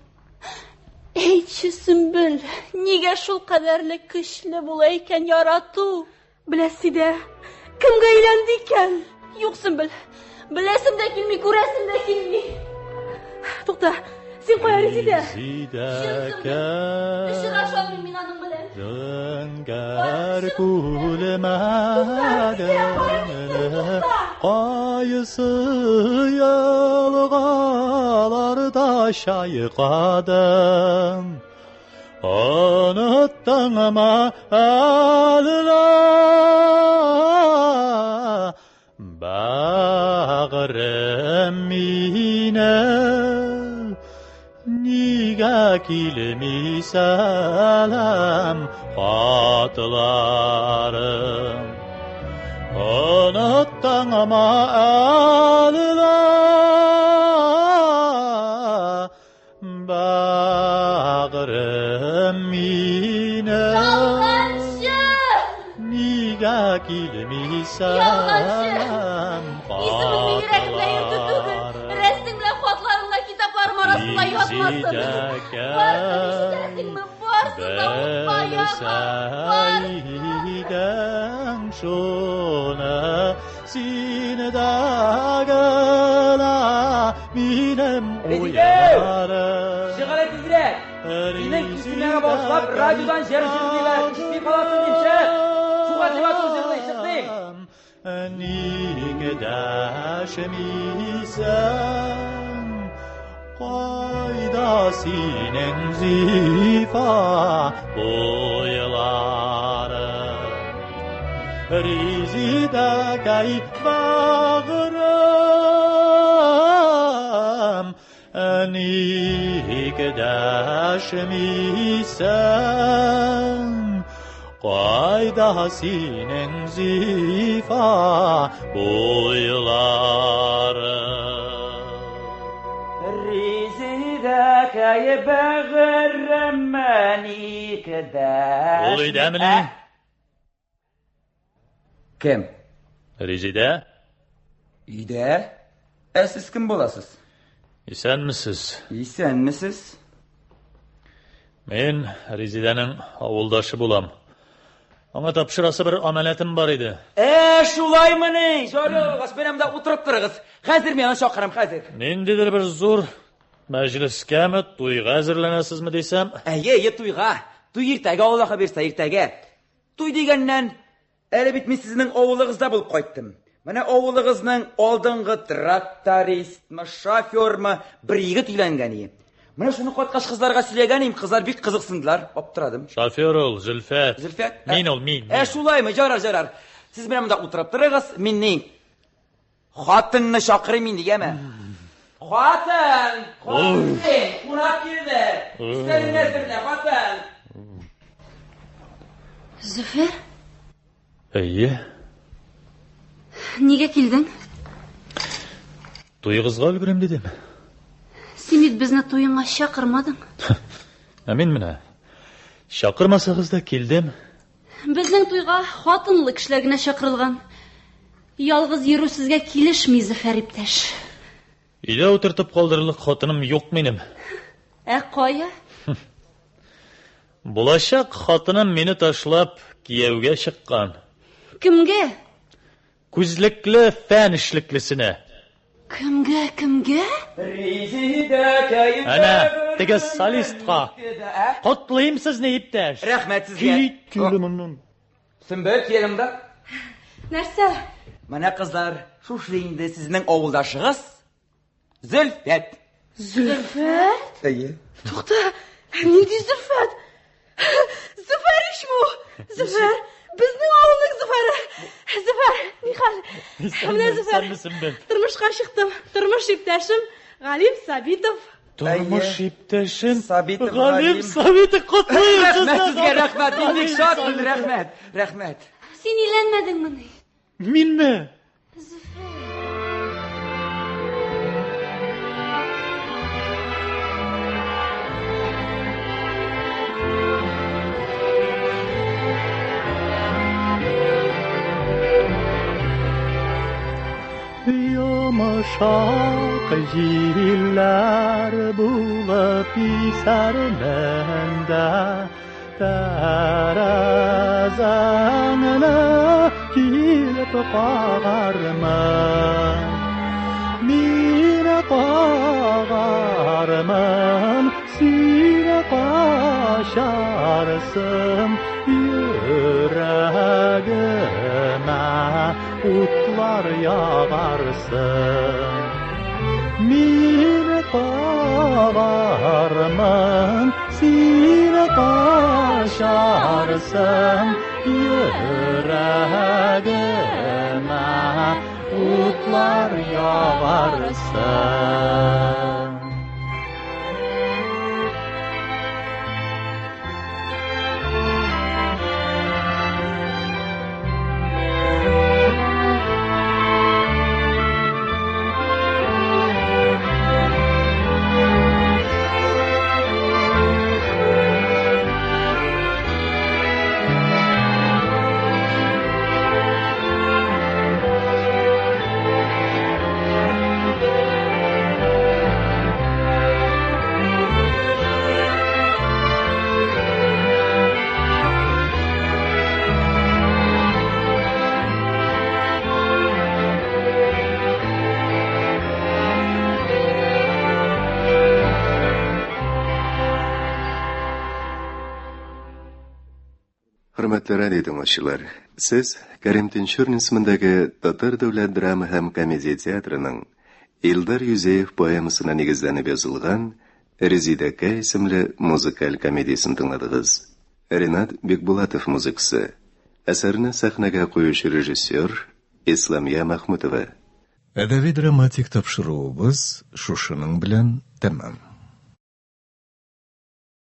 Әйтче, Сөмбел, нигә шул кадәрле көчле була икән ярату? Беләсе дә, кемгә өйләнде икән? Юк, Сөмбел, беләсем дә килми, күрәсем дә килми. Тукта, син кая, Резидә? Резидәкәй. Очраша алмыйм мин аның белән. Зәңгәр күлмәгеңне Кайсы елгаларда чайкадың? Оныттыңмы әллә Бәгърем мине? Нигә килми сәлам хатларың? Оныттыңмы әллә Бәгърем мине? Ялганчы! Нигә килми Ялганчы! сәлам Исемеңне йөрәгемдә йөртү түгел. хатларың? Рәсең белән хатларың да китапларым арасында ятмасын. Барсын ишетәсеңме? Барсын да утка яга. Белсәйдең шуны, син дә генә минем Резидә! уйларым. Чык әле тизрәк. Синең исемеңә багышлап радиодан җыр җырлыйлар. Ишетми каласың дим, чык. Суга дип ату җырлый, чык дим. Ник дәшмисең? Кайда синең зифа буйларың? Резидәкәй бәгърем, ник дәшмисең? Кайда синең зифа буйларың? Резидәкәй бәгърем, ник дәшмисең? Ул өйдәмени? Кем? Резидә? Өйдә? Ә сез кем буласыз? Исәнмесез? Исәнмесез? Мин Резидәнең авылдашы булам. Аңа тапшырасы бер амәнәтем бар иде. Ә, шулаймыни? Җайлы булгач, менә монда утырып торыгыз. Хәзер мин аны чакырам, хәзер. Ниндидер бер зур мәҗлескәме, туйга әзерләнәсезме дисәм? Әйе, әйе, туйга. Туй иртәгә, Аллаһы бирсә, иртәгә. Туй дигәннән, әле бит мин сезнең авылыгызда булып кайттым. Менә авылыгызның алдынгы трактористмы, шофермы бер егет өйләнгән ие. Менә шуны кайткач кызларга сөйләгән идем, кызлар бик кызыксындылар, аптырадым. Шофер ул, Зөлфәт. Зөлфәт? Мин ул, мин. Ә шулаймы, ярар, ярар. Сез менә монда утырып торыгыз, мин ни? Хатынны чакырыйм инде, яме. Хатын! Хатын! Кунак килде. Өстәлеңне әзерлә, хатын! Зөфәр? Әйе. Нигә килдең? Туегызга өлгерим дидем. Син бит безне туеңа чакырмадың. Ә мин менә чакырмасагыз да килдем. Безнең туйга хатынлы кешеләр генә чакырылган. Ялгыз йөрү сезгә килешми, Зөфәр иптәш. Өйдә утыртып калдырырлык хатыным юк минем. Ә кая? Булачак хатыным мине ташлап кияүгә чыккан. Кемгә? Күзлекле фән эшлеклесенә. Кемгә, кемгә? Әнә, теге солистка. Котлыйм сезне, иптәш. Рәхмәт сезгә. Кит килде моннан. Сөмбел, кил монда. Нәрсә? Менә кызлар, шушы инде сезнең авылдашыгыз Зөлфәт. Зөлфәт? Әйе. Тукта, нинди Зөлфәт? Зөфәр ич бу! Зөфәр! Безнең авылның Зөфәре! Зөфәр, нихәл? Менә Зөфәр. Тормышка чыктым. Тормыш иптәшем Галим Сабитов. Тормыш иптәшем Сабитов Галим Сабитов котлыйм Рәхмәт сезгә, рәхмәт. Мин бик шатмын, рәхмәт. Рәхмәт. Син өйләнмәдеңмени? Минме? Йомшак җилләр булып исәрмен дә Тәрәзәңне килеп кагармын. Мин кагармын, син качарсың, йөрәгемә утлар ягарсың. Мин кагармын, син качарсың, йөрәгемә утлар ягарсың. Хөрмәтле радио тыңлаучылар, сез Кәрим Тинчурин исемендәге Татар дәүләт драма һәм комедия театрының Илдар Юзеев поэмасына нигезләнеп язылган Резидәкә исемле музыкаль комедиясен тыңладыгыз. Ренат Бикбулатов музыкасы. Әсәрне сәхнәгә куючы режиссер Исламия Мәхмүтова. Әдәби-драматик тапшыруыбыз шушының белән тәмам.